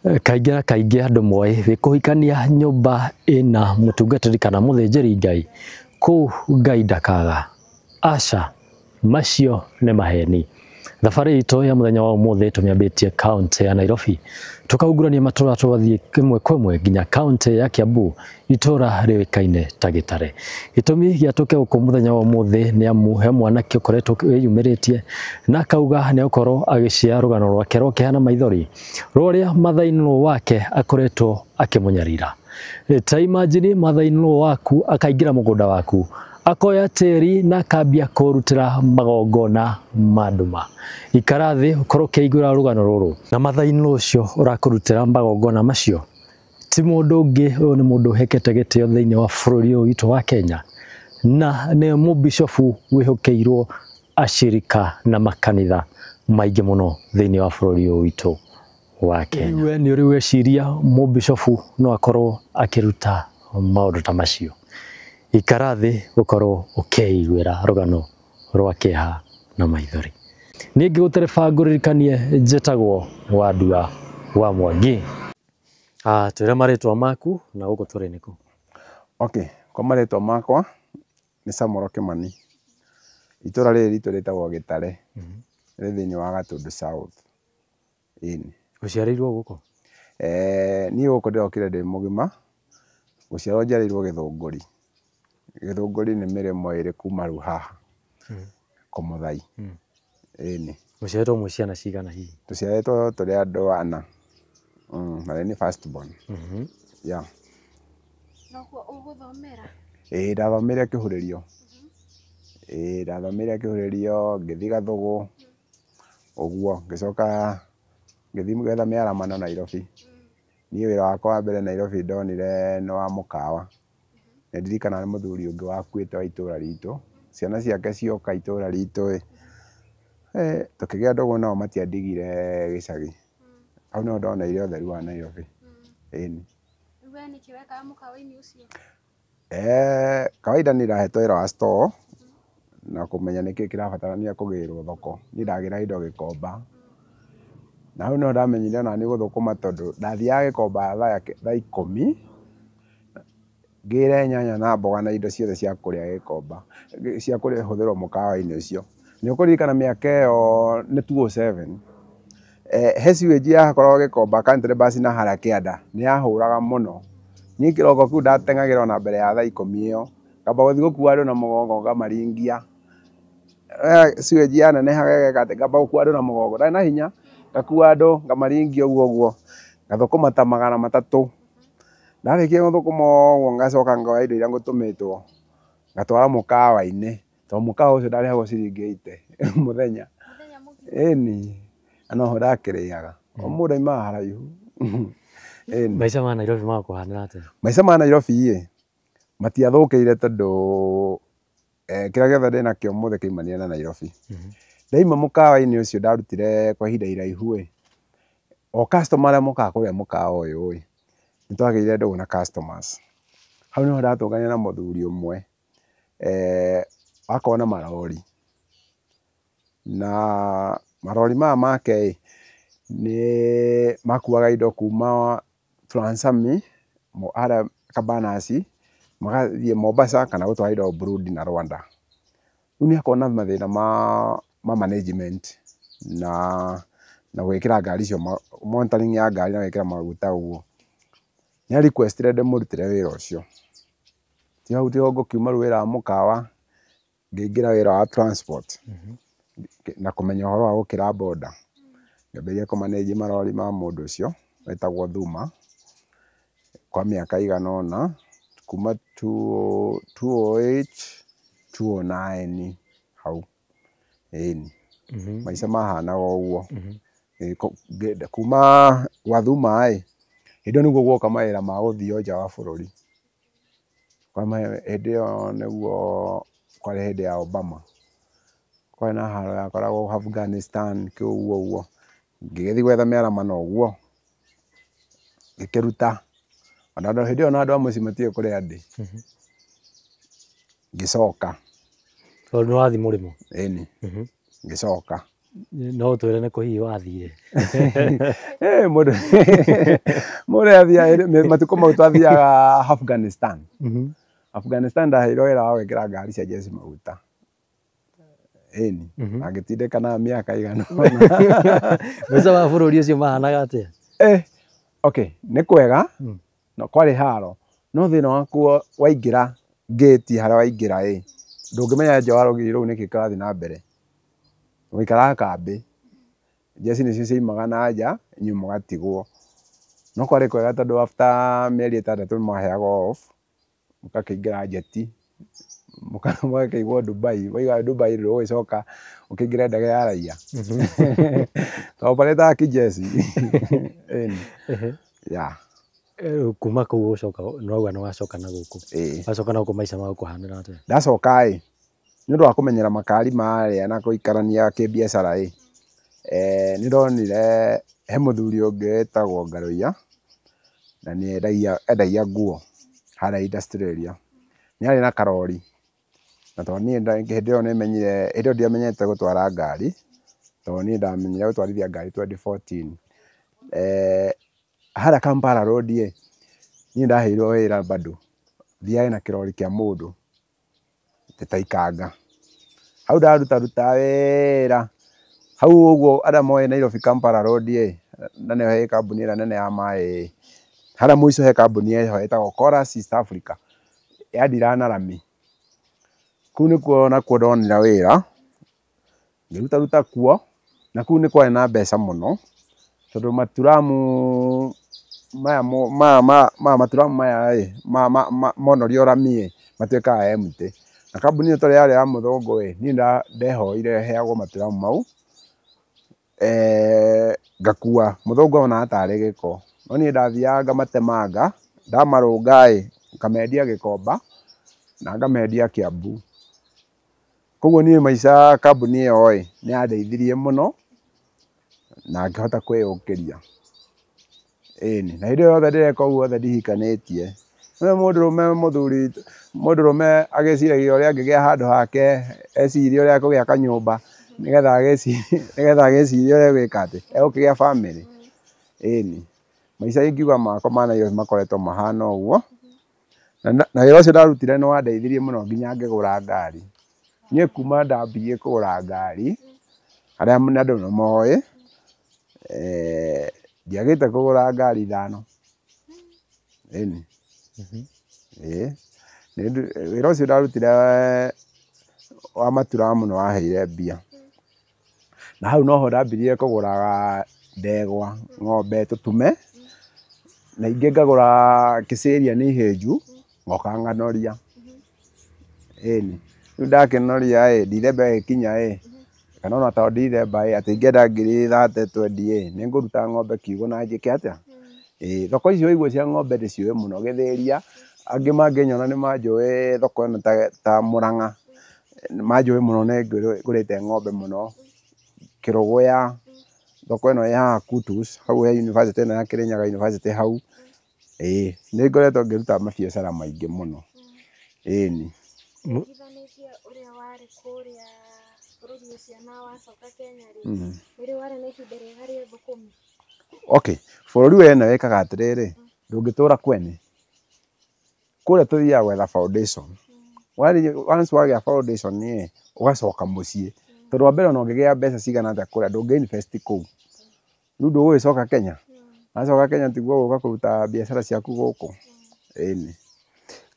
Kaingĩ na kaingĩ andũ moĩ wĩ kũhikania nyũmba ĩna mũtungatĩri kana mũthĩnjĩri Ngai, kũu Ngai ndakaga. Aca, macio nĩ maheni. Thabarĩ itũ ya mũthenya wa ũmũthĩ tũmĩambĩtie kaunti ya Nairobi, tũkaungurania matũra twathiĩ kĩmwe kwa ĩmwe nginya kaunti ya Kiambu, itũra rĩũĩkaine ta Gĩtare. Gĩtũmi gĩa tũke gũkũ mũthenya wa ũmũthĩ nĩ amu he mwanake ũkoretwo wĩyumĩrĩtie na akauga nĩ egũkorwo agĩshare rũgano rwake rwa kĩeha na maithori rwa ũrĩa mother-in-law wake akoretwo akĩmũnyarira. Ta imagine mother-in-law waku akaingĩra mũgũnda waku, akoya tĩri na akambia kũrutĩra magongona ma nduma. Ikara thĩ ũkorwo ũkĩiguĩra rũgano rũrũ. Na mother-in-law ũcio ũrakũrutĩra magongona macio ti mũndũ ũngĩ, ũyũ nĩ mũndũ ũhekete gĩtĩo thĩinĩ wa bũrũri ũyũ witũ wa Kenya, na nĩ mũbicobu wĩhokeirwo acirika na makanitha maingĩ mũno thĩinĩ wa bũrũri ũyũ witũ wa Kenya. We nĩ ũrĩ weciria mũbicobu no akorwo akĩruta maũndũ ta macio? Ikara thĩ ũkorwo ũkĩiguĩra rũgano rwa kĩeha na maithori. Niĩ ngĩgũtereba ngũririkanie njĩtagwo Wandua wa Mwangi. Twĩre marĩtwa maku na gũkũ tũrĩ nĩkũ? Okay, kwa marĩtwa makwa nĩ Samuel Kĩmani. Itũra rĩrĩ ritũ rĩtagwo Gĩtare. Rĩ thĩinĩ wa Gatũndũ South. Ĩni. Ũciarĩirwo gũkũ? Niĩ gũkũ ndĩrokire ndĩ mũgima. Gũciarwo njiarĩirwo Gĩthũngũri. Gĩthũngũri nĩ mĩrĩmo ĩrĩ kuma rĩu haha. Kũmũthai. Ĩni. Mũciarĩtwo mwĩ ciana cigana hihi? Tũciarĩtwo tũrĩ andũ ana. Na nĩ first born. Yeah. Nokuo ũgũthomera? Ĩĩ, ndathomeire kĩhurĩrio. Ĩĩ, ndathomeire kĩhurĩrio, ngĩthiĩ Gathũgũ, ũguo, ngĩcoka ngĩthiĩ gwetha mĩaramano Nairobi. Niĩ wĩra wakwa wa mbere Nairobi ndonire nĩ wa mũkawa. Nĩ ndirikanaga nĩ mũthuri ũngĩ wakuĩte wa itũra ritũ. Ciana ciake cioka itũra ritũ ĩ, tũkĩgĩa ndũgũ nao matiandigire gĩcagi. Hau nĩho ndoneire ũtheru wa Nairobi. Ĩni. Rĩu we nĩkĩ wekaga mũkawa-inĩ ũcio? Kawaida niĩ ndahetwo wĩra wa store na kũmenya nĩkĩ kĩrabatarania kũgĩrwo thoko. Niĩ ndagĩraga indo Gĩkomba. Na hau nĩho ndamenyire ona niĩ gũthũkũma tondũ ndathiaga Gĩkomba thaa 10 ngĩre nyanya na mboga na indo ciothe cia kũrĩa Gĩkomba, cia kũhũthĩrwo mũkawa-inĩ ũcio. Nĩ ũkũririkana mĩaka ĩyo nĩ 2007. He sewage yakoragwo Gĩkomba Country Bus na harĩa kĩanda nĩ yahũraga mũno. Niĩ kĩroko kĩu ndateng'agĩra ona mbere ya thaa 10 ĩyo, ngamba gũthiĩ gũkua andũ na mũgongo ngamaringia. Sewage yanenehaga ĩgeka atĩ, ngamba gũkua andũ na mũgongo, ndarĩ na hinya, ngakua andũ ngamaringia ũguo ũguo, ngathũkũma ta 300. Ndarĩkia gũthũkũma ũguo ngacoka ngoya indo iria ngũtũmĩtwo, ngatwara mũkawa-inĩ, tondũ mũkawa ũcio ndarĩhagwo ciringi 80 mũthenya. Ĩni, na noho ndakĩrĩaga. O mũndũ aumaga haraihu. Ĩni. Maica ma Nairobi magakũhanĩra atĩa? Maica ma Nairobi ĩ, matiathũkĩire tondũ kĩrĩa gĩothe ndĩnakĩo ũmũthĩ kĩaumanire na Nairobi. Ndaima mũkawa-inĩ ũcio ndarutire kwa ihinda iraihu ĩ, o customer arĩa mokaga kũrĩa mũkawa ũyũ ĩ, nĩ twagĩire ndũgũ na customers. Hau nĩho ndatũnganire na mũthuri ũmwe akoragwo na marori. Na marori maya make ĩ, nĩ makuaga indo kuma Transami harĩa Cabanas, magathiĩ Mombasa kana gũtwara indo Burundi na Rwanda. Rĩu nĩ akoragwo na mathĩna ma management na gwĩkĩra ngari icio, monitoring ya ngari na gwĩkĩra maguta ũguo. Nĩ a request ire ndĩmũrutĩre wĩra ũcio. Ti hau tiho ngũkiuma rĩu wĩra wa mũkawa, ngĩingĩra wĩra wa transport na kũmenya ũhoro wa gũkĩra boda. Ngĩambĩrĩria kũ manage marori ma mũndũ ũcio wetagwo Thuma kwa mĩaka ĩigana ũna, kuma 2008, 2009 hau. Ĩni. Maica mahanaga ũguo. Kuma gwa Thuma ĩ, hĩndĩ ĩyo nĩguo guoka mawĩra ma gũthio nja wa bũrũri. Hĩndĩ ĩyo nĩguo kwarĩ hĩndĩ ya Obama. Kwarĩ na haro yakoragwo Afghanistan kĩ ũguo ũguo. Ngĩgĩthiĩ gwetha mĩaramano ũguo, ngĩkĩruta. Ona hĩndĩ ĩyo ona andũ a mũciĩ matiũĩ kũrĩa ndĩ. Ngĩcoka. Tondũ nĩ wathiĩ mũrĩmo? Ĩni. Ngĩcoka. No twĩre nĩ kũ hihi wathire? Mũndũ mũndũ athiaga matukũ mau twathiaga Afghanistan. Afghanistan ndaheirwo wĩra wa gwĩkĩra ngari cia jeshi maguta. Ĩni, na ngĩtindĩka na mĩaka igana ũna. Maica ma bũrũri ũcio mahanaga atĩa? Okay, nĩ kwega, no kwarĩ haro, no thĩna wakuo waingĩra ngĩti harĩa waingĩra ĩ, ndũngĩmenya nja wa rũgiri rũu nĩkĩ kĩrathiĩ na mbere. Ũikaraga kambĩ, jeshi nĩcio ciaumaga na nja, inyuĩ mũgatigwo. No kwarĩ kwega tondũ after mĩeri 6 nĩ mwaheagwo off, mũgakĩingĩra njeti, mũgakĩigwo Dubai, waiga Dubai ndũgũgĩcoka ũkĩingĩre ndege ya raia. Twaoparĩtaga kijeci. Ĩni. Yeah. Kuma kũu ũcoka nĩwauga nĩwacoka na gũkũ. Ĩĩ. Wacoka na gũkũ maica magũkũhanĩra atĩa? Ndacoka ĩ, nĩ ũndũ wa kũmenyera makari marĩa na gũikarania kĩbiacara ĩ, nĩ ndonire he mũthuri ũngĩ wĩtagwo Ngarũiya, na nĩ endagia nguo harĩa industrial area. Nĩ arĩ na karori, na tondũ niĩ hĩndĩ ĩyo nĩ menyire, hĩndĩ ĩyo ndiamenyete gũtwara ngari, tondũ niĩ ndamenyire gũtwarithia ngari 2014. Harĩa Kampala Road ĩ, niĩ ndaheirwo wĩra bado, thiage na kĩrori kĩa mũndũ ta ikanga. Hau ndaruta wĩra, hau ũguo arĩa moĩ Nairobi Kampala Road ĩ, na nĩho he kambuni ĩrĩa nene ya maĩ ĩ, harĩa mũico he kambuni ĩho ĩtagwo Chorus East Africa, yandiraga na rami. Kũu nĩkuo nakuo ndonire wĩra, ngĩrutaruta kuo, na kũu nĩ kwarĩ na mbeca mũno, tondũ maturamu maya maya maturamu maya ĩ, monorio rami ĩ, matuĩkaga empty. Na kambuni ĩyo tondũ yarĩ ya mũthũngũ ĩ, niĩ ndehoire heagwo maturamu mau, ngakua, mũthũngũ onaga tarĩ gĩko, no niĩ ndathiaga ngamatemanga, ndamarũnga ĩ, ngamendia Gĩkomba na ngamendia Kiambu. Koguo niĩ maica kambuni ĩyo ĩ, nĩ yandeithirie mũno na ngĩhota kwĩyũkĩria. Ĩni, na hĩndĩ ĩyo yothe ndĩreka ũguo yothe ndihikanĩtie. Nĩ mũndũrũme mũthuri, mũndũrũme agĩciragia ũrĩa angĩgĩa handũ hake, ecirie ũrĩa ekũgĩa kanyũmba, nĩgetha agĩcirie ũrĩa egwĩka atĩ, egũkĩgĩa bamĩrĩ. Ĩni, maica ingiuga makwa ma Nairobi makoretwo mahana ũguo, na wĩra ũcio ndarutire nĩ wandeithirie mũno nginya ngĩgũra ngari. Niĩ kuma ndambirie kũgũra ngari, arĩa andũ nĩ moĩ, ndiagĩte kũgũra ngari 5. Ĩni. Ĩĩ. Wĩra ũcio ndarutire wa maturamu nĩ waheire mbia. Na hau noho ndambirie kũgũraga ndegwa, ng'ombe tũtume, na ingĩ ngagũra kĩcĩria nĩ ihĩnju, ngoka nganoria. Ĩni. Rĩu ndakĩnoria ĩ, Dithemba ĩgĩkinya ĩ, kana ona to Dithemba ĩ, atĩ ingĩenda 30,000 twendie ĩ, nĩ ngũruta ng'ombe kiugũ na njĩke atĩa? Ĩĩ, thoko icio waigua cia ng'ombe ndĩciũĩ mũno Gĩthĩria, angĩ mangĩnyona nĩ manjũĩ thoko ĩno ta Mũrang'a, manjũĩ mũno nĩ ngũrĩte ng'ombe mũno, Kĩrũgũya, thoko ĩno ĩ haha Kutus, hau he university ĩno ya Kĩrĩnyaga University hau, ĩĩ, nĩ ngoretwo ngĩruta mabiacara maingĩ mũno. Ĩni. Ũringithanĩtie ũrĩa warĩ kũrĩa bũrũri ũcio na wacoka Kenya rĩ, nĩ rĩ warĩ na ihinda rĩega rĩa thũkũmi? Okay, bũrũri wene wĩkaga atĩrĩrĩ, ndũngĩtũra kwene. Kũrĩa tũthiaga gwetha foundation. Once wagĩa foundation ĩ, ũgacoka mũciĩ. Tondũ wa mbere ona ũngĩgĩa mbeca cigana atĩa kũrĩa ndũngĩ invest kũu. Rĩu ndũgũgĩcoka Kenya. Wacoka Kenya tiguo ũgũka kũruta biacara ciaku gũkũ. Ĩni.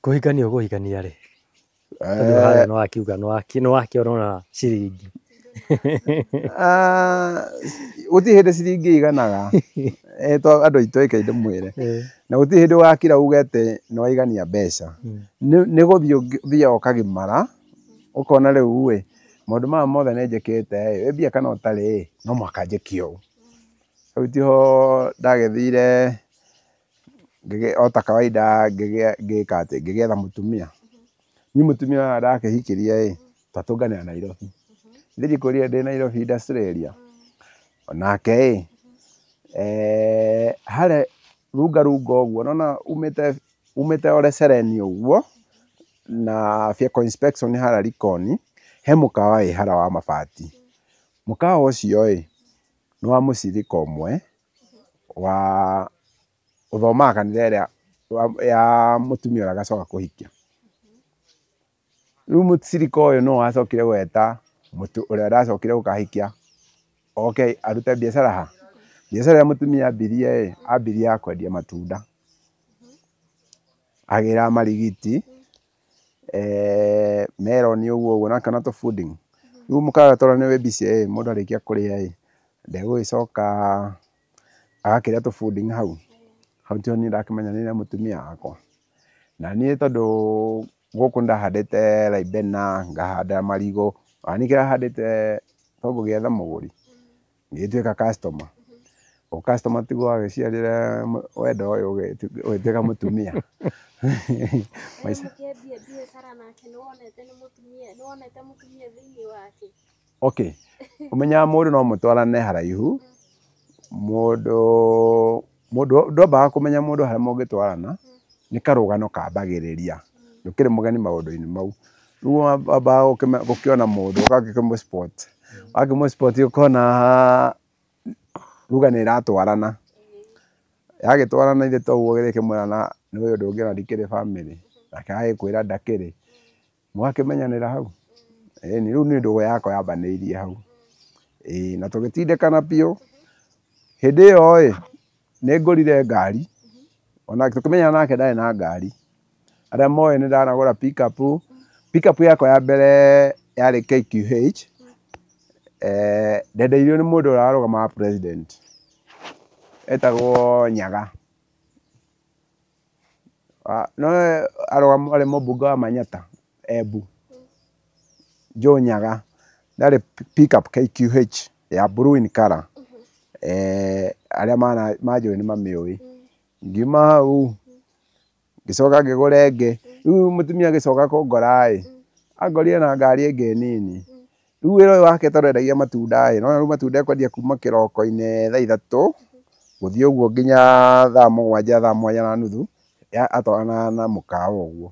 Kũhikania ũkũhikania rĩ? Tondũ harĩa nĩwakiuga nĩwakĩona ona ciringi. Gũtirĩ hĩndĩ ciringi ĩiganaga. Andũ aitũ reke ndĩmwĩre. Na gũtirĩ hĩndĩ ũgakira uge atĩ nĩwaigania mbeca. Nĩ gũthiĩ ũthiaga ũkagimara, ũkona rĩu ĩ, maũndũ maya mothe nĩ njĩkĩte ĩ, wĩ mbia kana ũtarĩ ĩ, no mũhaka njĩke ũũ. Hau tiho ndagĩthire o ta kawaida ngĩka atĩ, ngĩgĩetha mũtumia. Niĩ mũtumia ũyũ ndakĩhikirie ĩ, twatũnganĩra Nairobi. Githĩ ndikwĩrire ndĩ Nairobi industrial area? Onake ĩ, harĩa runga runga ũguo, nĩwona umĩte Ole Sereni ũguo, na Vehicle Inspection harĩa Likoni, he mũkawa wĩ harĩa wa mabati. Mũkawa ũcio ĩ nĩ wa mũcirika ũmwe wa ũthomaga kanitha ĩrĩa ya mũtumia ũrĩa agacoka kũhikia. Rĩu mũcirika ũyũ no wacokire gweta mũtu ũrĩa ndacokire gũkahikia oke arute biacara ha. Biacara ĩrĩa mũtumia ambirie ĩ, ambirie ya kwendia matunda. Agĩra marigiti, meroni ũguo ũguo na kana tũ fooding. Rĩu mũkawa tondũ nĩ wĩ busy ĩ, mũndũ arĩkia kũrĩa ĩ, ndegũgĩcoka agakĩrĩa tũ fooding hau. Hau tiho niĩ ndakĩmenyanire na mũtumia wakwa. Na niĩ tondũ gũkũ nĩndahandĩte raibena, ngahanda marigũ, ona niĩ kĩrĩa handĩte to ngũgĩetha mũgũri, ngĩgĩtuĩka customer. O customer tiguo wagĩciarire wendo ũyũ ũgĩtuĩka mũtumia. Rĩu mũkĩambia biacara nake nĩwonete nĩ mũtumia, nĩwonete mũtumia thĩinĩ wake? Okay, ũmenyaga mũndũ no mũtwarane haraihu, mũndũ mũndũ ndwambaga kũmenya mũndũ harĩa mũngĩtwarana, nĩ karũgano kambagĩrĩria, ndũkĩrĩ mũgeni maũndũ-inĩ mau. Rĩu wambaga gũkĩona mũndũ ũgakĩmũ spot, wakĩmũ spot ũkona ruga nĩ ĩratwarana, yagĩtwarana ithe to ũguo gĩkĩmwĩra nĩ ũyũ ũndũ ũngĩ ona ndikĩrĩ family, nake agagĩkwĩra ndakĩrĩ, mũgakĩmenyanĩra hau. Ĩni rĩu nĩ ndũgũ yakwa yambanĩirie hau. Ĩĩ na tũgĩtindĩkana biũ. Hĩndĩ ĩyo ĩ, nĩ ngũrire ngari, ona tũkĩmenyana nake ndarĩ na ngari. Arĩa moĩ nĩ ndanagũra pickup, pickup yakwa ya mbere yarĩ KQH, ndendeirio nĩ mũndũ ũrĩa warũgamaga president, etagwo Nyaga. No arĩ mũmbunge wa Manyata, Embu. Joe Nyaga. Yarĩ pickup KQH ya blue in color. Arĩa manjũĩ nĩ mamĩũĩ. Ngiuma hau ngĩcoka ngĩgũra ĩngĩ. Rĩu mũtumia agĩcoka kũngora ĩ, angorire na ngari ĩngĩ nini. Rĩu wĩra ũyũ wake tondũ endagia matunda ĩ, no rĩu matunda ekwendia kuma kĩroko-inĩ thaa ithatũ gũthiĩ ũguo nginya thaa mũgwanja, thaa mũgwanja na nuthu, atwarana na mũkawa ũguo.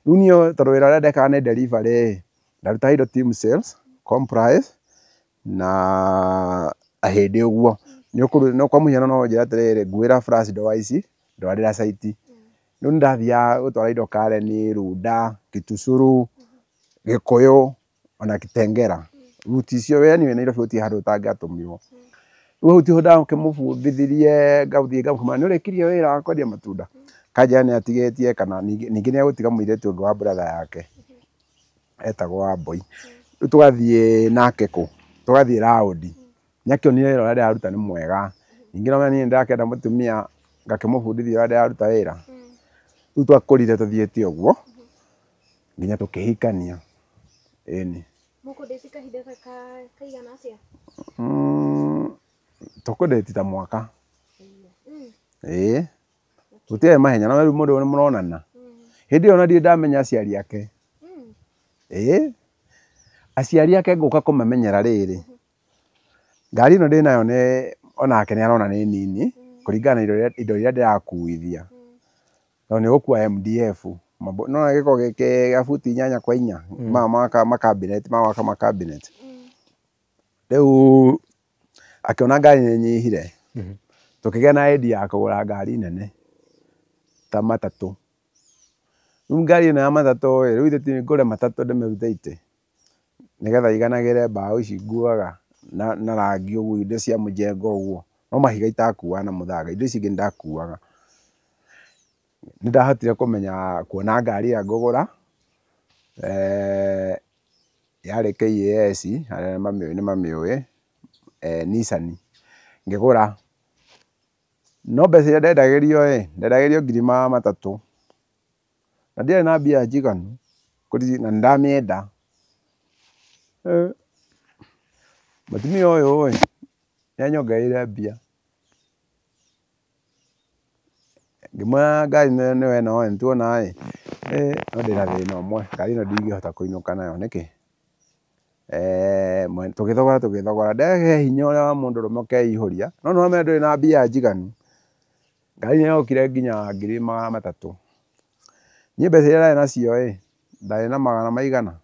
Rĩu niĩ tondũ wĩra ũrĩa ndekaga nĩ delivery ĩ, ndarutaga indo team sales, compliance na hĩndĩ ũguo. Nĩ kwa mũhiano no ũnjĩre atĩrĩrĩ, nguĩra flash ndwara ici, ndwarĩra site. Rĩu nĩ ndathiaga gũtwara indo Karen, Runda, Kitusuru, Gĩkũyũ ona Kitengela. Route icio anyway Nairobi gũtirĩ handũ ũtangĩatũmirwo. Rĩu hau tiho ndakĩmũbundithirie ngathiĩ ngamũkora nĩ ũrĩkirie wĩra wa kwendia matunda? Akanjĩra nĩ atigĩtie kana ningĩ nĩ egũtiga mũirĩtu ũngĩ wa brother yake etagwo Wambui. Rĩu tũgathiĩ nake kũ? Tũgathiĩ raũndi. Nĩ akĩonire wĩra ũrĩa ndĩraruta nĩ mwega. Ningĩ no niĩ nĩndakĩenda mũtumia ngakĩmũbundithia ũrĩa ndĩraruta wĩra. Rĩu twakũrire tũthiĩte ũguo nginya tũkĩhikania. Ĩni. Mũkũndĩti kahinda ta kaigana atĩa? Tũkũndĩti ta mwaka. Ĩĩ. Gũtiarĩ mahenya no rĩu mũndũ nĩ mũronana. Hĩndĩ ĩyo ona ndirĩ ndamenya aciari ake. Ĩĩ. Aciari ake ngũka kũmamenyera rĩrĩ. Ngari ĩno ndĩnayo nĩ onake nĩ arona nĩ nini kũringana na indo iria ndĩrakuithia. Tondũ nĩ ũgũkua MDF. No gĩko gĩkĩ gĩa buti 8 kwa 4 maya ma cabinet, ma gwaka ma cabinet. Rĩu akĩona ngari nĩ ĩnyihire. Tũkĩgĩa na idea ya kũgũra ngari nene ta matatũ. Rĩu ngari ĩno ya matatũ ĩ, rĩu ithe ti ngũre matatũ ndĩmĩrute itĩ nĩgetha iganagĩre mbaũ ici nguaga na rangi ũguo indo cia mũjengo ũguo. No mahiga itakuaga na mũthanga, indo ici ingĩ nĩndakuaga. Nĩndahotire kũmenya kuona ngari ĩrĩa ngũgũra, yarĩ KAS, arĩa mamĩũĩ nĩmamĩũĩ, Nissan, ngĩgũra. No mbeca iria ndendagĩrio ĩ, ndendagĩrio ngiri magana matatũ. Na ndiarĩ na mbia njiganu na nĩndamĩenda. Mũtumia ũyũ ĩ, nĩanyongereire mbia. Ngĩmwĩra ngari nĩyo ĩno ĩ, nĩtuona ĩ, no ndĩna thĩna ũmwe, ngari ĩno ndingĩhota kũinũka nayo nĩkĩ? Tũgĩthogora tũgĩthogora, ndehe hinya ũrĩa wa mũndũrũme ũkeihũria, no nĩwamenya ndũrĩ na mbia njiganu. Ngari nĩyokire nginya ngiri magana matatũ. Niĩ mbeca iria ndarĩ nacio ĩ, ndarĩ na magana maigana?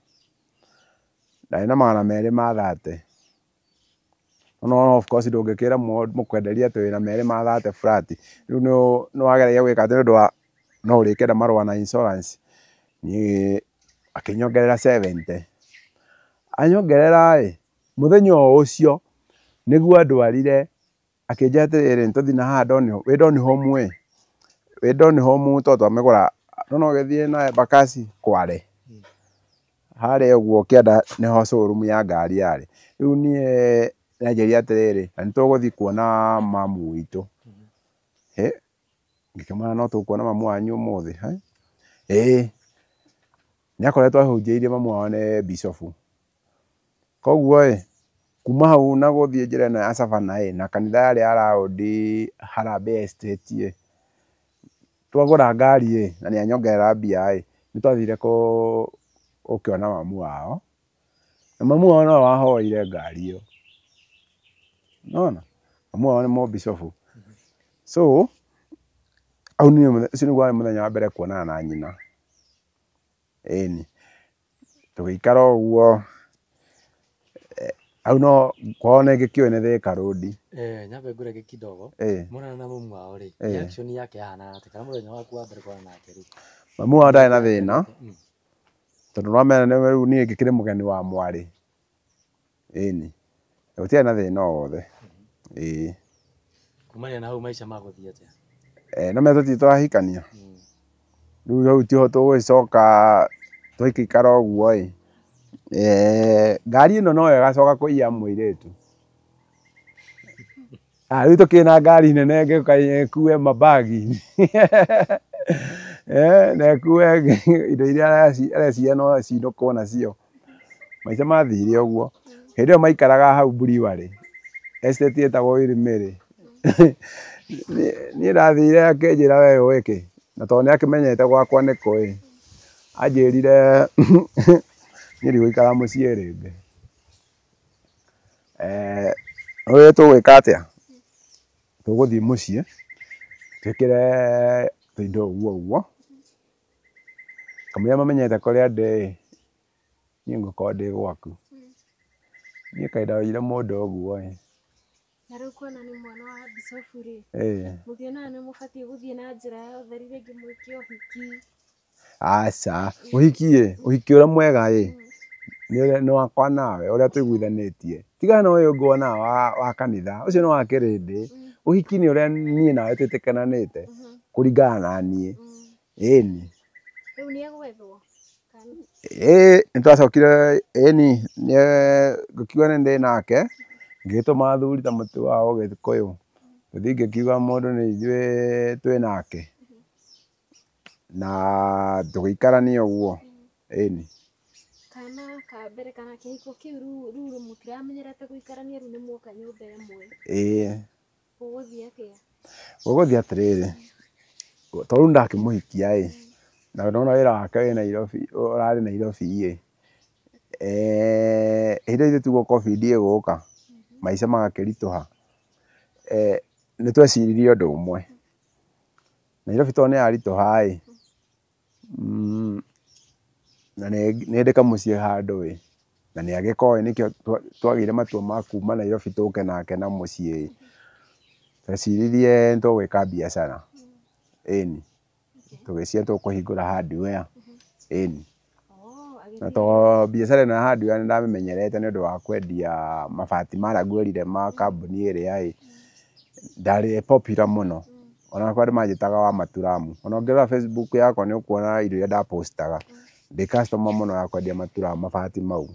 Ndarĩ na magana merĩ ma thate. No of course ndũngĩkĩra mũkwenderia atĩ wĩna merĩ ma 30 flat. Rĩu nĩ wageragia gwĩka atĩ nĩ ũndũ wa no ũrĩkĩenda marũa na insurance. Niĩ akĩnyongerera 70. Anyongerera ĩ, mũthenya o ũcio nĩguo andwarire akĩnjĩra atĩrĩrĩ, nĩtũthiĩ na haha wĩ Donholm ĩ, wĩ Donholm tondũ twamĩgũra no ũgĩthiĩ na Embakasi Kware. Harĩa ũguo kĩanda nĩho showroom ya ngari yarĩ. Rĩu niĩ nĩanjĩrire atĩrĩrĩ, na nĩtũgũthiĩ kuona mamu witũ. Hĩ, ngĩkĩmwĩra no tũkuona mamu wanyu ũmũthĩ? Ĩĩ. Nĩakoretwo ahunjĩirie mamu wao nĩ bishofu. Koguo ĩ, kuma hau na gũthiĩ njĩra ĩno ya Savannah ĩ, na kanitha yarĩ ya round Harambee Estate ĩ, twagũra ngari ĩ, na nĩanyongerera mbia ĩ, nĩtwathire gũkĩona mamu wao. Na mamu wao nowe wahoire ngari ĩyo. Nĩwona? Mamu wao nĩ mũbishofu. So, hau niĩ ũcio nĩguo warĩ mũthenya wa mbere kuonana na nyina. Ĩni. Tũgĩikara ũguo, hau no kwao nĩngĩkĩũĩ nĩ Thika Road. Nyambe ngũrege kidogo. Monana na mamu wao rĩ, reaction yake yahanaga atĩa? Kana mũthenya waku wa mbere kuonana nake rĩ? Mamu wao ndarĩ na thĩna, tondũ nĩwamenya rĩu niĩ ngĩkĩrĩ mũgeni wa mwarĩ. Ĩni. Gũtiarĩ na thĩna o wothe. Ĩĩ. Kumania na hau maica magũthiĩ atĩa? No menya tũtirĩ tũrahikania. Rĩu hau tiho tũgũgĩcoka tũgĩikara ũguo ĩ. Ngari ĩno noyo ĩgacoka kũiya mũirĩtu. Rĩu tũkĩrĩ na ngari nene ĩngĩũka ĩkue mabagi. Na ĩkue indo iria areciria no cinũkwo nacio. Maica mathire ũguo. Hĩndĩ ĩyo maikaraga hau Brewery, estate ĩtagwo Willy. Niĩ ndathire akĩnjĩra we ũĩ kĩ, na tondũ nĩakĩmenyete gwakwa nĩ kũ ĩ, anjĩrire niĩ ndigũikara mũciĩ rĩngĩ. Ũĩ tũgwĩka atĩa? Tũgũthiĩ mũciĩ twĩkĩre tũindo ũguo ũguo, kamũira mamenyete kũrĩa ndĩ ĩ, niĩ ngũkorwo ndĩ gwaku. Niĩ kaĩ ndoire mũndũ ũguo ĩ. Na rĩu kuona nĩ mwana wa bishofu rĩ, mũtionaga nĩ mũbatiĩ gũthiĩ na njĩra ya ũtheri rĩngĩ mwĩke ũhiki? Aca, ũhiki ĩ, ũhiki ũrĩa mwega ĩ, nĩ wakwa nawe ũrĩa tũiguithanĩtie. Tigana na ũyũ ũngĩ wonaga wa kanitha, ũcio nĩ wa kĩrĩndĩ. Ũhiki nĩ ũrĩa niĩ nawe twĩtĩkananĩte kũringana na niĩ. Ĩni. Rĩu nĩ egwethwo? Ĩĩ, nĩtwacokire ĩni, ngĩkiuga nĩ ndĩ nake, ngĩgĩtũma athuri ta mũtu wa Ũgĩkũyũ. Ngĩthiĩ ngĩkiuga mũndũ nĩ ithuĩ twĩ nake. Na tũgĩikarania ũguo. Ĩni. Kana ka mbere kana kĩhiko kĩu rĩu mũtiramenyerete gũikarania rĩu nĩ muoka nyũmba ĩmwe. Ĩĩ. Gũgũthiĩ atĩa? Gũgũthiĩ atĩrĩrĩ, tondũ rĩu ndakĩmũhikia ĩ, na ndona wĩra wake wĩ Nairobi, ũrarĩ Nairobi ĩ, hĩndĩ ĩyo tiguo Covid ĩgũka, maica magakĩritũha. Nĩtweciririe ũndũ ũmwe. Nairobi tondũ nĩyaritũha ĩ, na nĩ ndĩ kamũciĩ handũ ĩ, na nĩagĩkoĩ nĩkĩo twagĩire matua ma kuma Nairobi tũke nake na mũciĩ ĩ. Tweciririe nĩtũgwĩka biacara. Ĩni. Tũgĩciria tũkũhingũra hardware. Ĩni. Na to biacara ĩno ya hardware nĩndamĩmenyerete nĩ ũndũ wa kwendia mabati marĩa ngwĩrire ma kambuni ĩrĩa ĩ, ndarĩ popular mũno. Ona kwĩ andũ manjĩtaga wa maturamu. Ona ũngĩrora Facebook yakwa nĩ ũkuona indo iria ndapostaga. Ndĩ customer mũno ya kwendia maturamu mabati mau.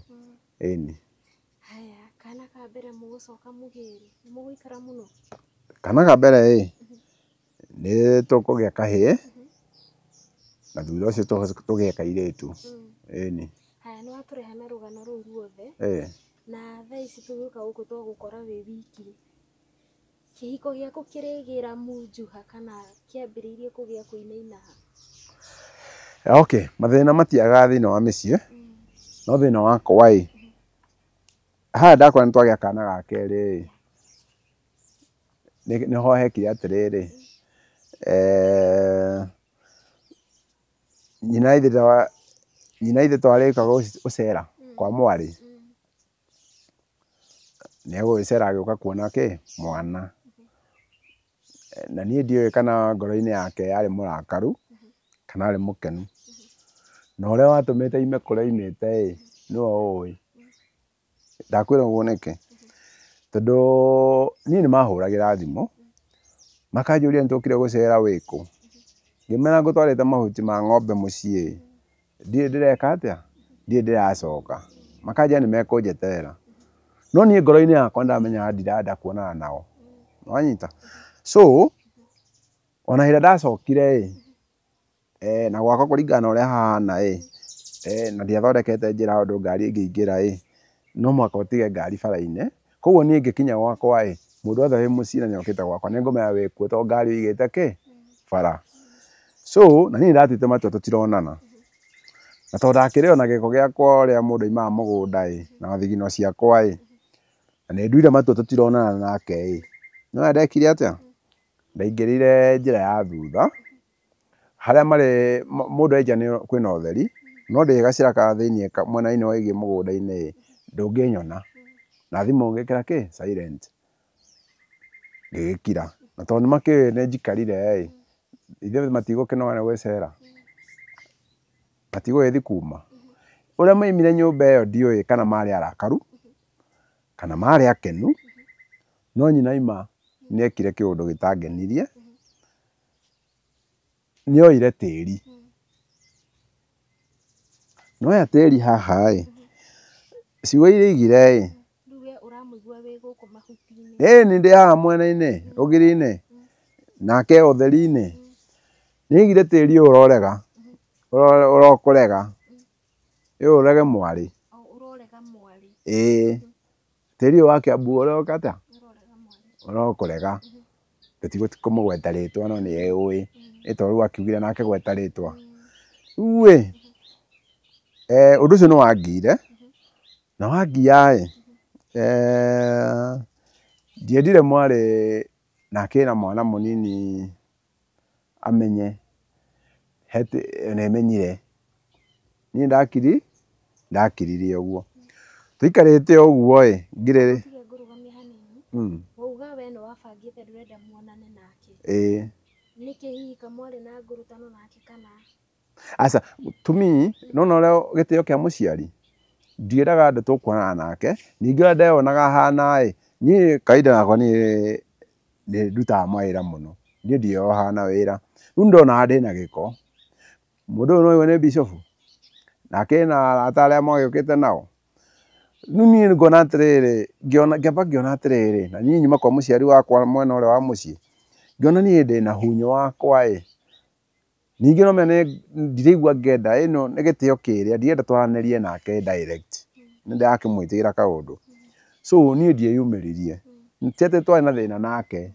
Ĩni. Haya, kana ka mbere mũgũcoka mũgĩre, nĩ mũgũikara mũno? Kana ka mbere ĩ, nĩ tũkũgĩa kahĩĩ, na thutha ũcio tũgĩe kairĩtu. Ĩni. Haya, nĩ watũrehe na rũgano rũu ruothe. Na thaa ici tũgĩũka gũkũ twagũkora wĩ wiki. Kĩhiko gĩaku kĩrĩgĩra munju ha kana kĩambĩrĩirie kũgĩa kũinaina ha? Okay, mathĩna matiagaga thĩinĩ wa mĩciĩ, no thĩna wakwa ĩ, haha ndakora nĩtwagĩa kana ga kerĩ ĩ, nĩho hekire atĩrĩrĩ, nyina ithe twarĩka gũcera kwa mwarĩ, Nĩ egũgĩcera agĩũka kuona kĩ mwana. Na niĩ ndiũĩ kana ngoro-inĩ yake yarĩ mũrakaru kana arĩ mũkenu. Na ũrĩa watũmĩte ime kũrĩa aimĩte ĩ nĩwe ũĩ. Ndakwĩra ũguo nĩkĩ? Tondũ niĩ nĩ mahũragĩra thimũ makanjũria nĩ tũkire gũcera wĩkũ. Ngĩmera ngũtwarĩte mahuti ma ng'ombe mũciĩ, ndirĩ ndĩreka atĩa, ndirĩ ndĩracoka. Makanjĩra nĩ mekũnjeterera. No niĩ ngoro-inĩ yakwa ndamenyaga ndirenda kuonana nao. Nĩwanyita? So ona hĩndĩ ĩrĩa ndacokire ĩ, na gwakwa kũringana na ũrĩa hahana ĩ, na ndiathondekete njĩra ũndũ ngari ĩngĩingĩra ĩ, no mũhaka ũtige ngari bara-inĩ. Koguo niĩ ngĩkinya gwakwa ĩ, mũndũ wothe wĩ mũciĩ na nĩokĩte gwakwa nĩngũmenya wĩkuo tondũ ngari ũigĩte kĩ bara. So na niĩ nĩndatuĩte matua tũtironana. Na tondũ ndakĩrĩ ona gĩko gĩakwa ũrĩa mũndũ aimaga mũgũnda ĩ, na thigino ciakwa ĩ, na nĩnduire matua tũtironana nake ĩ, nĩwona ndekire atĩa? Ndaingĩrire njĩra ya thutha, harĩa marĩ mũndũ enja kwĩna ũtheri, no ndĩ gacĩra ka thĩiniĩ mwena-inĩ wĩgiĩ mũgũnda-inĩ ĩ, ndũngĩnyona. Na thimũ ngĩkĩra kĩ silent. Ngĩgĩkira. Na tondũ nĩmakĩũĩ nĩ njikarire ĩ, ithuĩ matigũkĩnoga nĩ gwĩcera. Matigũgĩthiĩ kuma. Ũrĩa maimire nyũmba ĩyo ndiũĩ kana marĩ arakaru, kana marĩ akenu, no nyina aima nĩekire kĩũndũ gĩtangenirie. Nĩoire tĩri. Noya tĩri haha ĩ, ciugo iria aigire ĩ, Rĩu we ũramũigua wĩ gũkũ mahuti-inĩ. Ĩĩ nĩ ndĩ haha mwena-inĩ, rũgiri-inĩ, nake ũtheri-inĩ. Nĩaigire tĩri ũyũ ũrorega, ũrokũrega, ũyũ ũrege mwarĩ. Ũrorega mwarĩ. Ĩĩ, tĩri ũyũ wa Kiambu ũroka atĩa? Ũrorega mwarĩ. Ũrokũrega. Tũtigũkũmũgweta rĩtwa no nĩ ũĩ, nĩ tondũ rĩu akiugire nake gweta rĩtwa. Rĩu ĩ, ũndũ ũcio nĩ wangiire, na wangia ĩ, ndiendire mwarĩ nake ena mwana mũnini amenye nĩmenyire. Niĩ ndakiririe ũguo. Tũikarĩte ũguo ĩ, ngirĩrĩ. Tige ngũrũgamie hanini. Wauga we nĩ wabangĩte ndũrenda muonane nake. Ĩĩ. Nĩkĩ hihi kamwarĩ na ngurutano nake kana? Aca, to me, nĩwona ũrĩa gĩtĩo kĩa mũciari, ndiendaga andũ tũkuonana nake, ningĩ ũrĩa ndeyonaga hana ĩ, niĩ kawaida yakwa niĩ nĩ ndutaga mawĩra mũno, niĩ ndiĩyohaga na wĩra. Rĩu ndonaga ndĩna gĩko, mũndũ ũyũ no nĩ bishop, nake ena arata arĩa magĩũkĩte nao. Rĩu niĩ ngona atĩrĩrĩ, ngĩamba ngĩona atĩrĩrĩ, na niĩ nyuma kwa mũciari wakwa mwena ũrĩa wa mũciĩ, ngĩona niĩ ndĩna hunyũ wakwa ĩ, ningĩ no mene ndiraigua ngĩenda ĩno nĩ gĩtĩo kĩrĩa, ndirenda twaranĩrie nake direct, nĩ ndĩrakĩmwĩtĩra kaũndũ. So niĩ ndieyumĩririe, ti atĩ twarĩ na thĩna nake,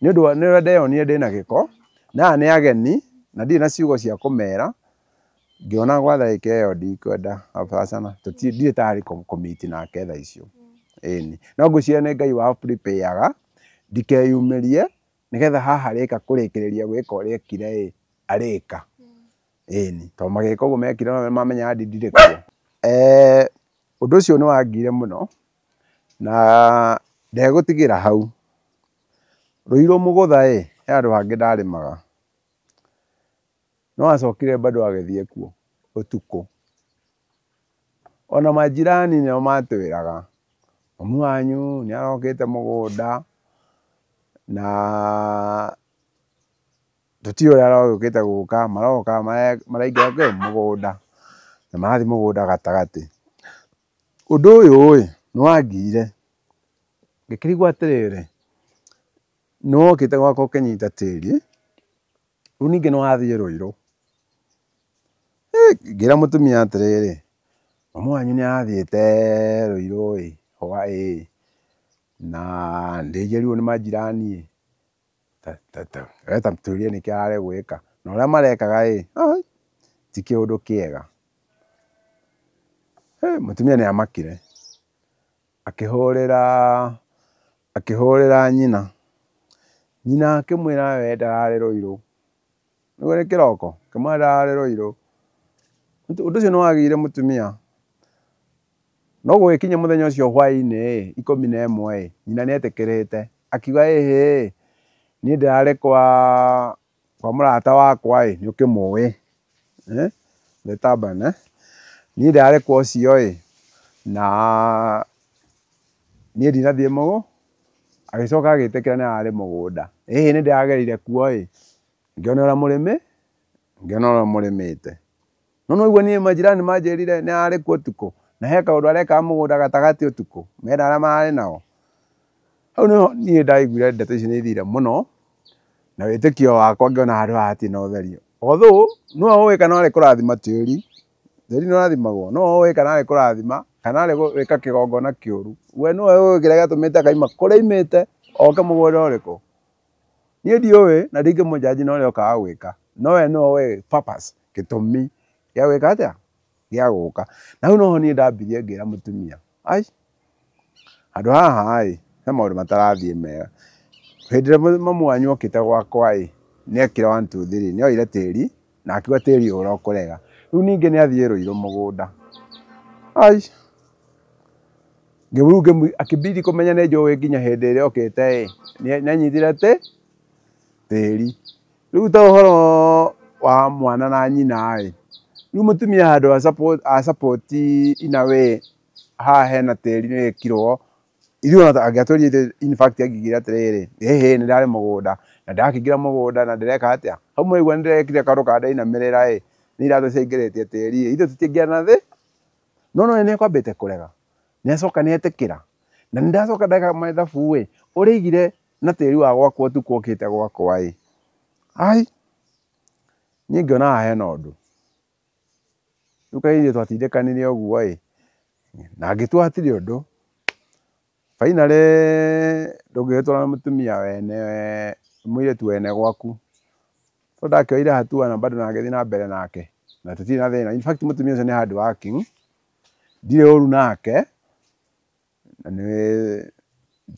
nĩ ũndũ wa nĩ ũrĩa ndeyonire ndĩna gĩko, na aya nĩ ageni, na ndirĩ na ciugo cia kũmera, ngĩona gwa ndagĩka ĩyo ndikwenda abacana, ndirĩ tayari kũ meet nake thaa icio. Ĩni, no ngwĩciria nĩ Ngai wa prepare ndikeyumĩrie, nĩgetha haha arĩka kũrĩkĩrĩria gwĩka ũrĩa ekire ĩ, arĩka. Ĩni, tondũ magĩka ũguo mekire no mamenyaga ndirĩ kuo. Ũndũ ũcio nĩ wangiire mũno, na ndegũtigĩra hau. Rũirũ Mũgũtha ĩ, he handũ hangĩ ndarĩmaga. No acokire bado agĩthiĩ kuo ũtukũ. Ona majirani nĩo matwĩraga, mami wanyu nĩ arokĩte mũgũnda, na tũtiũĩ ũrĩa aragĩũkĩte gũka, maroka maraingĩra kĩ mũgũnda, na marathiĩ mũgũnda gatagatĩ. Ũndũ ũyũ ĩ, nĩ wangiire, ngĩkĩrigwo atĩrĩrĩ, nĩ wokĩte gwakwa ũkĩnyita tĩri, rĩu ningĩ nĩ wathiĩ Rũirũ. Ngĩra mũtumia atĩrĩrĩ, mami wanyu nĩ arathiĩte Rũirũ ĩ, hwaĩ, na ndĩnjĩrirwo nĩ majirani ĩ, we ta tũrie nĩkĩ ararĩ gwĩka, na ũrĩa marekaga ĩ, ti kĩũndũ kĩega. Mũtumia nĩ amakire, akĩhũrĩra nyina, nyina akĩmwĩra we ndararĩ Rũirũ, nĩguo nĩ kĩroko, akĩmwĩra ndararĩ Rũirũ. Ũndũ ũcio nĩ wagĩire mũtumia. No gũgĩkinya mũthenya ũcio hwaĩ-inĩ 11 nyina nĩetĩkĩrĩte akiuga ĩhĩ niĩ ndĩrarĩ kwa mũrata wakwa ĩ nĩũkĩmũĩ the Taban niĩ ndĩrarĩ kwa ũcio ĩ na niĩ ndinathiĩ mũgũ agĩcoka agĩtĩkĩra nĩ ararĩ mũgũnda ĩhĩ nĩ ndĩragereire kuo ĩ ngĩona ũrĩa mũrĩmi ngĩona ũrĩa mũrĩmĩte no no niĩ majirani manjĩrire nĩ ararĩ kuo ũtukũ na he kaũndũ arekaga mũgũnda gatagatĩ ũtukũ mena arĩa mararĩ nao hau nĩho niĩ ndaiguire ndeto ici nĩ ithire mũno na wĩtĩkio wakwa ngĩona handũ haha hatirĩ na ũtheri although no ũĩ kana arĩ kũrathima tĩri tĩri nĩ ũrathimagwo no ũĩ kana arĩ kũrathima kana arĩ gwĩka kĩgongona kĩũru we nĩwe ũĩ kĩrĩa gĩatũmĩte akaima kũrĩa aimĩte oke mũgũnda ũrĩkũ niĩ ndiũĩ na ndingĩmũnjanji na ũrĩa okaga gwĩka no we nĩwe ũĩ purpose gĩtũmi gĩa gwĩka atĩa gĩa gũka na hau noho niĩ ndambirie ngĩra mũtumia ai handũ haha ĩ he maũndũ matarathiĩ mega hĩndĩ ĩrĩa mamu wanyu okĩte gwakwa ĩ nĩekire 1 2 3 nĩoire tĩri na akiuga tĩri ũyũ ũrokũrega rĩu ningĩ nĩathiĩ Rũirũ mũgũnda ai ngĩrĩu akĩbidi kũmenya nĩ njũĩ nginya hĩndĩ ĩrĩa okĩte ĩ nĩanyitire tĩri rĩu ta ũhoro wa mwana na nyina ĩ rĩu mũtumia handũ a support in a way haha hena tĩri nĩwĩkirwo ithuĩ ona angĩatũririe in fact angĩigire atĩrĩrĩ ĩhĩ nĩ ndarĩ mũgũnda na ndakĩingĩra mũgũnda na ndĩreka atĩa hau mũraigua nĩ ndĩrekire kaũndũ ka ndainamĩrĩra ĩ nĩ iratũ ciaingĩrĩtie tĩri ĩ ithuĩ tũtingĩara na thĩ no no nĩ ekwambĩte kũrega nĩacoka nĩetĩkĩra na nĩndacoka ndeka mathabu ĩ ũrĩa aigire na tĩri wa gwakwa ũtukũ okĩte gwakwa ĩ ai niĩ ngĩona haha hena ũndũ rĩu kaĩ ithuĩ twatindĩkanire ũguo ĩ na ngĩtua hatirĩ ũndũ finally ndũngĩgĩtwara mũtumia wene mũirĩtu wene gwaku so ndakĩoire hatua na bado na ngĩthiĩ na mbere nake na tũtirĩ na thĩna in fact mũtumia ũcio nĩ hard working ndirĩ ũru nake na nĩ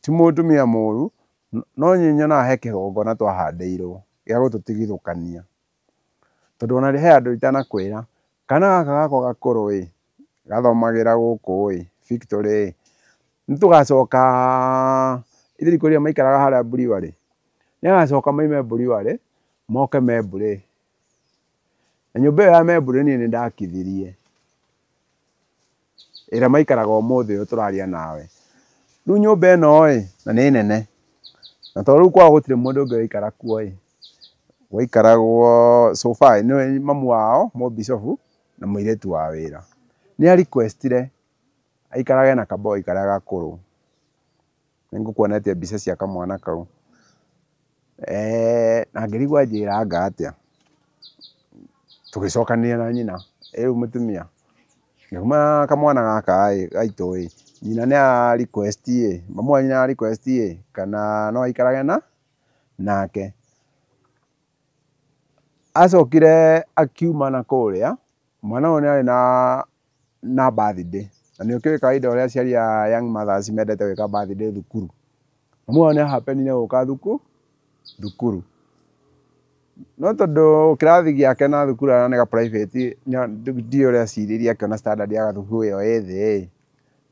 ti mũtumia mũru no niĩ nyonaga he kĩgongona twahandĩirwo gĩa gũtũtigithũkania tondũ ona he andũ itanakwĩra kana gaka gakwa gakũrũ ĩ gathomagĩra gũkũ ĩ Victory ĩ nĩtũgacoka ithuĩ kũrĩa maikaraga harĩa Brewery nĩagacoka maime Brewery moke Membure na nyũmba ĩyo ya Membure niĩ nĩndakithirie ĩrĩa maikaraga ũmũthĩ ũyũ tũraria nawe rĩu nyũmba ĩno ĩ na nĩ nene na tondũ rĩu kwao gũtirĩ mũndũ ũngĩ ũraikara kuo ĩ gwaikaragwo so far nĩwe mamu wao mũbicobu na mũirĩtu wa wĩra nĩ a requestire aikarage na kaboi karĩa gakũrũ nĩngũkuonetie mbica cia kamwana kau na ngĩrigwo anjĩranga atĩa tũgĩcokanĩria na nyina rĩu mũtumia ngĩuma kamwana gaka ĩ gaitũ ĩ nyina nĩ a request ĩ mamu wa nyina a request ĩ kana no aikarage na nake acokire akiuma na kũrĩa mwana ũyũ nĩ arĩ na birthday na nĩ ũkĩũĩ kawaida ũrĩa aciari a young mothers mendete gwĩka birthday thukuru mamu wao nĩ happenire gũka thukuru no tondũ kĩrathi gĩake na thukuru arĩa nĩ ga private ndiũĩ ũrĩa aciririe akĩona standard ya thukuru ĩyo ĩ thĩ ĩ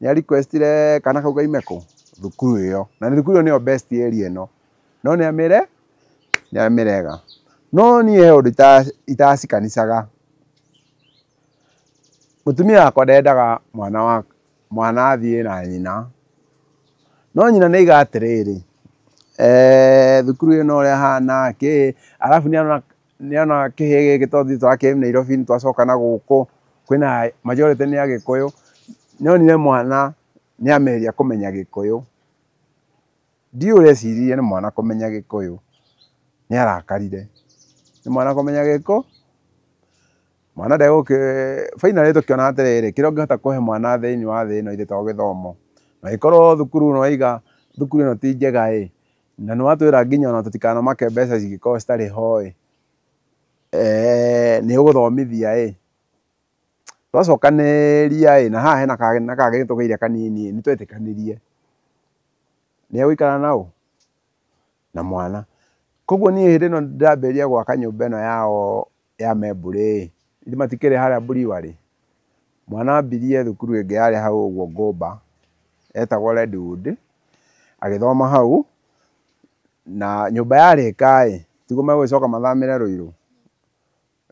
nĩ a requestire kana kau kaime kũ thukuru ĩyo na thukuru ĩyo nĩyo best area ĩno no nĩ amĩre nĩ amĩrega no niĩ he ũndũ itacikanicaga mũtumia wakwa ndendaga mwana athiĩ na nyina no nyina nĩ aiga atĩrĩrĩ thukuru ĩno ũrĩa hana kĩ arabu nĩona kĩhĩ gĩkĩ tondũ tũrakĩrĩ Nairobi nĩtwacoka na gũkũ kwĩna majority nĩ Agĩkũyũ nĩonire mwana nĩambĩrĩria kũmenya Gĩkũyũ ndiũĩ ũrĩa eciririe nĩ mwana kũmenya Gĩkũyũ nĩarakarire nĩ mwana kũmenya Gĩkũyũ mwana ndegũkĩ finally tũkĩona atĩrĩrĩ kĩrĩa ũngĩhota kũhe mwana thĩinĩ wa thĩ ĩno ithe to gĩthomo na ĩkorwo thukuru nĩwaiga thukuru ĩno ti njega ĩ na nĩwatwĩra nginya ona tũtikanamake mbeca cingĩkorwo citarĩ ho ĩ nĩ ũgũthomithia ĩ twacokanĩria ĩ na haha hena kana kangĩ tũgĩire kanini ĩ nĩtwetĩkanirie nĩegũikara naũ na mwana koguo niĩ hĩndĩ ĩno ndĩrambĩrĩria gwaka nyũmba ĩno yao ya Membure ĩ ithe matikĩrĩ harĩa Brewery Mwana ambirie thukuru ĩngĩ yarĩ hau ũguo Ngũmba, etagwo Redwood, agĩthoma hau, na nyũmba yarĩka ĩ, tiguo megũgĩcoka mathamĩre Ruiru,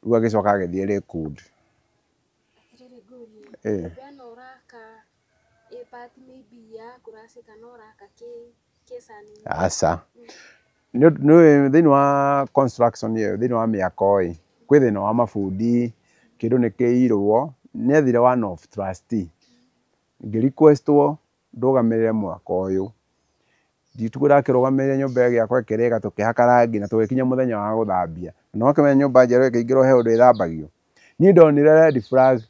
rĩu agĩcoka agĩthiĩ Lakewood. Atĩrĩrĩ ngũrie, nyũmba ĩno ũraka ĩ part maybe ya kũracia kana ũraka kĩcani? Aca. Nĩ thĩinĩ wa construction ĩyo, thĩinĩ wa mĩako ĩ, kwĩ thĩna wa mabundi, kĩndũ nĩ kĩirwo, nĩethire one of trustee, ngĩ request wo ndũgamĩrĩre mwako ũyũ. Ndituko ndakĩrũgamĩrĩire nyũmba ĩgĩakwo ĩkĩrĩka, tũkĩhaka rangi na tũgĩkinya mũthenya wa gũthambia. Na wakĩmenya nyũmba njerũ ĩkĩingĩrwo he ũndũ ĩthambagio. Niĩ ndonire red flag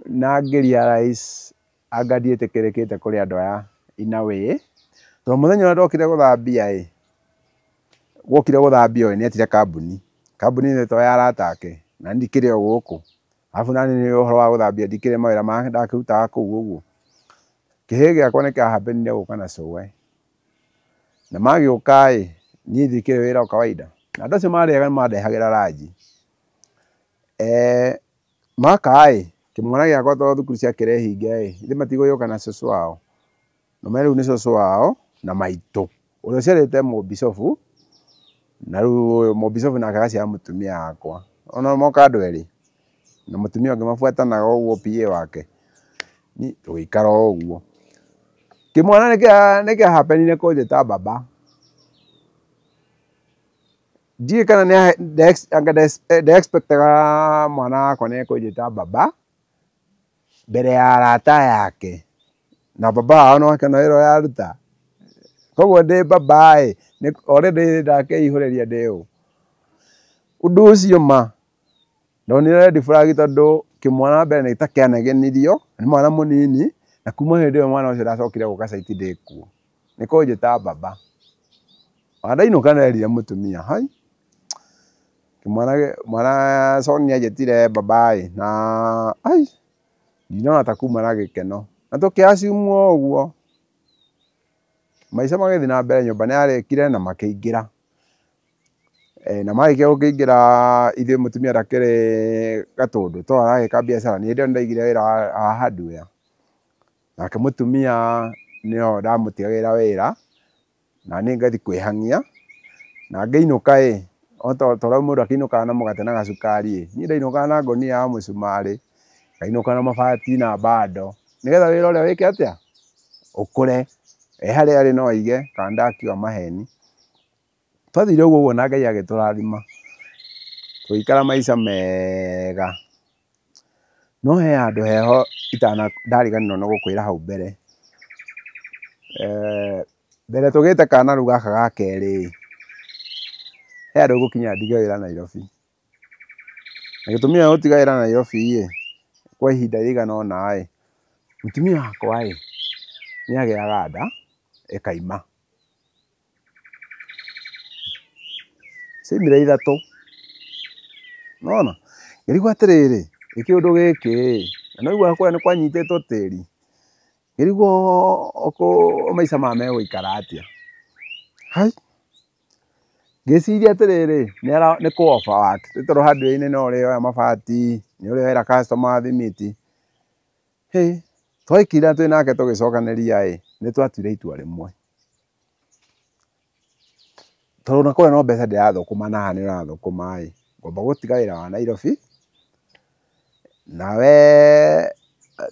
na ngĩ realize anga ndiĩtĩkĩrĩkĩte kũrĩ andũ aya in a way, tondũ mũthenya ũrĩa ndokire gũthambia ĩ, wokire gũthambio ĩ, nĩetire kambuni, kambuni ĩno ĩtagwo ya arata ake, na niĩ ndikĩrĩ o gũkũ. Arabu nani nĩ ũhoro wa gũthambia ndikĩrĩ mawĩra ma ndakĩrutaga kũu ũguo. Kĩhĩĩ gĩakwa nĩ kĩa gũka na cũwe. Na magĩũka ĩ, niĩ ndikĩrĩ wĩra o kawaida. Na andũ acio marĩ ega nĩ mandehagĩra ranji. Maka ĩ, kĩmwana gĩakwa tondũ thukuru ciakĩrĩ hinge ĩ, githĩ matigũgĩũka na cũcũ wao. Na rĩu nĩ cũcũ wao na maitũ ũrĩa ũciarĩte mũbicobu, na rĩu ũyũ mũbicobu nake agaciara mũtumia wakwa. Ona moka andũ erĩ na mũtumia ũngĩ mabuatanaga ũguo PA wake. Ni tũgĩikara o ũguo. Kĩmwana nĩ kĩa happenire kũnjĩta baba. Ndiũĩ kana anga nde expectaga mwana wakwa nĩ ekũnjĩta baba mbere ya arata yake. Na baba wao nĩ wakĩona wĩra ũrĩa aruta. Koguo ndĩ baba ĩ, already ndakĩihũrĩria ndĩ ũ. Ũndũ ũcio ma ndonire red flag tondũ kĩmwana mbere nĩ ta kĩanegenirio, nĩ mwana mũnini, na kuma hĩndĩ ĩyo mwana ũcio ndacokire gũka site ndĩ kuo. Nĩ kũnjĩta baba. Ona ndainũka nderire mũtumia, hai, kĩmwana mwana Sonia anjĩtire baba ĩ, na ai, ndinona ta kuma na gĩkeno. Na tũkĩ assume o ũguo. Maica magĩthiĩ na mbere, nyũmba nĩ yarĩkire na makĩingĩra. Na marĩkia gũkĩingĩra ithuĩ mũtumia ndakĩrĩ gatũndũ to aragĩka biacara, niĩ hĩndĩ ĩyo nĩndaigire wĩra wa hardware. Nake mũtumia nĩo ndamũtigagĩra wĩra na niĩ ngathiĩ kwĩhang'ia, na ngĩinũka ĩ, ta ũrĩa mũndũ akĩinũkaga na mũgate na gacukari ĩ, niĩ ndainũkaga na ngũnia ya mũcumarĩ, ngainũka na mabati na bando, nĩgetha wĩra ũrĩa wĩke atĩa, ũkũre, e harĩa arĩ no aige kana ndakiuga maheni. Twathire ũguo ũguo na Ngai agĩtũrathima, tũgĩikara maica mega. No he handũ heho ndariganĩrwo nĩ gũkwĩra hau mbere. Mbere tũgĩte kana rĩu gaka ga kerĩ, he handũ gũkinya ndige wĩra Nairobi. Na gĩtũmi gĩa gũtiga wĩra Nairobi ĩ, kwa ihinda rĩigana ũna ĩ, mũtumia wakwa ĩ, nĩ agĩaga nda ĩkaima. Ciaimire ithatũ. Nĩwona? Ngĩrigwo atĩrĩrĩ, ĩ kĩũndũ gĩkĩ ĩ, na nĩwaiguaga kũrĩa nĩ kwanyitĩtwo tĩri. Ngĩrigwo maica maya megũikara atĩa. Hai, ngĩciria atĩrĩrĩ, nĩ kũ overwork, nĩ tondũ hardware-inĩ no ũrĩoya mabati, nĩ ũrĩoera customer thimiti. Hĩ, twaikarire twĩ nake tũgĩcokanĩria ĩ, nĩ twatuire itua rĩmwe. Tondũ ona kũrĩa no mbeca ndĩrathũkũma na haha nĩ ũrathũkũma ĩ, ngwamba gũtiga wĩra wa Nairobi, nawe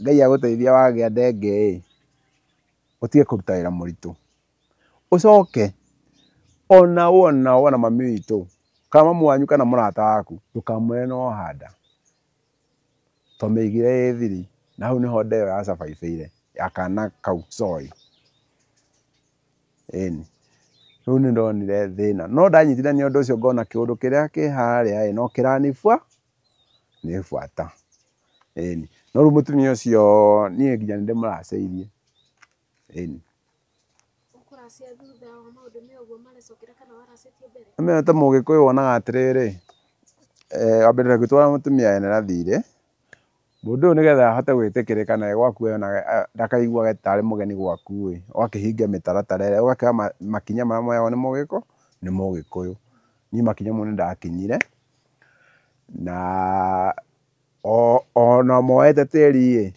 Ngai agũteithia wagĩa ndenge ĩ, ũtige kũruta wĩra mũritũ. Ũcoke ona wona wona mami witũ, kana mamu wanyu kana mũrata waku, ndũkamwĩre nĩ woha nda. Twamĩigire ĩ thiri, na hau nĩho nda ĩyo ya survive ya kana kau Soy. Ĩni. Rĩu nĩ ndonire thĩna. No ndanyitithania ũndũ ũcio ngona kĩũndũ kĩrĩa kĩ harĩa ĩ, no kĩranibua, nĩ buata. Ĩni. No rĩu mũtumia ũcio niĩ nginya nĩ ndĩmũracĩirie. Ĩni. Ũkũracia thutha wa maũndũ me ũguo marecokera kana waracĩtie mbere? Nĩũĩ ta mũgĩkũyũ wonaga atĩrĩrĩ, wa mbere ngĩtwara mũtumia ena thirĩ, mũndũ ũyũ nĩgetha ahote gwĩtĩkĩrĩka na gwaku ndakaiguage tarĩ mũgeni gwaku ĩ, ũgakĩhingia mĩtaratara ĩrĩa, ũgakĩoya makinya marĩa moyagwo nĩ nĩ mũgĩkũyũ. Niĩ makinya mau nĩ ndakinyire, na Ona moete tĩri ĩ,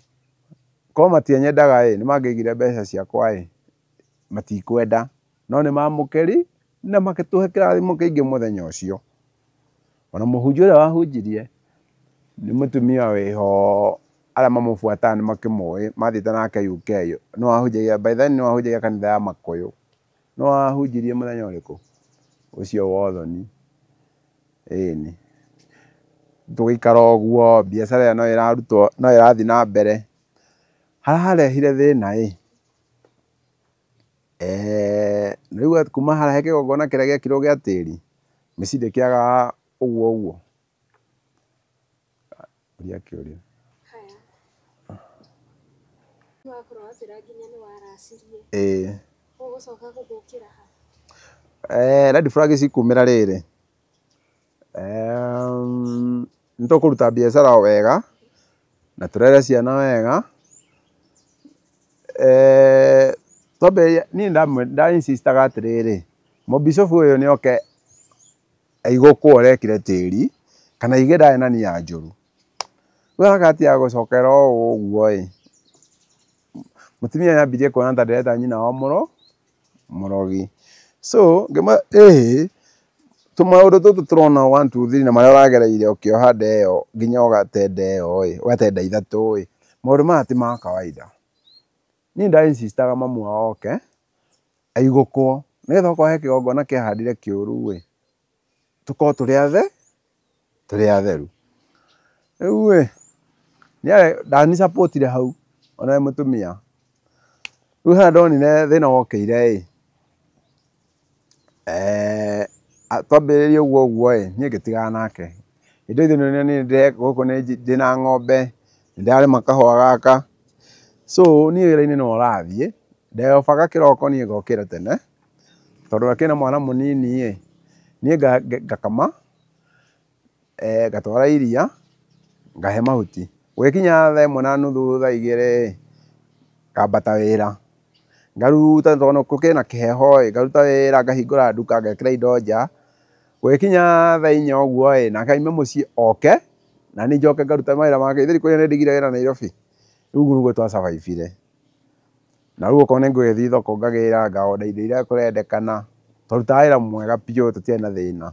korwo matianyendaga ĩ, nĩ mangĩaigire mbeca ciakwa ĩ, matikwenda. No nĩ mamũkĩri na makĩtũhe kĩrathimo kĩingĩ mũthenya ũcio. Ona mũhunjia ũrĩa wahunjirie nĩ mũtumia wĩho, arĩa mamũbuataga nĩ makĩmũĩ, mathiĩte nake UK. No ahunjagia, by then no ahunjagia kanitha ya Makũyũ. No ahunjirie mũthenya ũrĩkũ? Ũcio wa ũthoni. Ĩni. Tũgĩikara ũguo, biacara ĩyo no ĩrarutwo, no ĩrathiĩ na mbere. Harĩa harehire thĩna ĩ, rĩu kuma harĩa he kĩgongona kĩrĩa gĩekirwo gĩa tĩri, mĩciĩ ndĩkĩagaga ũguo ũguo. Ũria kĩũria. Haya. Nĩwakorwo watwĩra nginya nĩwaracirie. Ĩĩ. Ũgũcoka gũthũkĩra ha? Red flag cikumĩra rĩrĩ, nĩ tũkũruta biacara o wega na tũrere ciana wega. Twambĩrĩria niĩ nda insistaga atĩrĩrĩ, mũbicobu ũyũ nĩ oke aigũkwo ũrĩa ekire tĩri kana aige ndarĩ na nia njũru. Rĩu agatiga gũcokera o ũguo ĩ, mũtumia nĩ ambirie kuona ta ndĩreta nyina wa mũrogi. So ngĩmwĩra ĩhĩ, tũmaũndũ tũtũ tũrona 1 2 3 na marĩa ũragereire ũkĩoha nda ĩyo nginya ũgate nda ĩyo ĩ, ũgate nda ithatũ ĩ, maũndũ maya ti ma kawaida. Niĩ nda insistaga mamu wao oke aigũkwo nĩgetha okorwo he kĩgongona kĩahandire kĩũru ĩ, tũkorwo tũrĩ athe, tũrĩ atheru. Rĩu ĩ, ndani support hau ona we mũtumia. Rĩu harĩa ndonire thĩna wokĩire ĩ, twambĩrĩria ũguo ũguo ĩ, niĩ ngĩtigana nake. Hĩndĩ ĩyo ithuĩ niĩ gũkũ ndĩna ng'ombe, nĩndĩrarĩma kahũa gaka. So niĩ wĩra-inĩ no ũrathiĩ, ndeyobaga kĩroko niĩ ngokĩra tene, tondũ akĩrĩ na mwana mũnini ĩ, niĩ ngakama, ngatwara iria, ngahe mahuti. Gũgĩkinya thaa ĩmwe na nuthu, thaa igĩrĩ ĩ, ngambata wĩra. Ngaruta tondũ gũkĩrĩ na kĩheho ĩ, ngaruta wĩra, ngahingũra nduka, ngekĩra indo nja. Gũgĩkinya thaa inya ũguo ĩ, nake aime mũciĩ oke, na niĩ njoke ngaruta mawĩra make. Ithe kũrĩa nĩ ndigire wĩra Nairobi. Rĩu ũguo nĩguo twa survive. Na rĩu okorwo nĩ ngũgĩthiĩ thoko ngagĩra, ngaonda indo iria kũrendekana. Twarutaga wĩra mwega biũ tũtiarĩ na thĩna.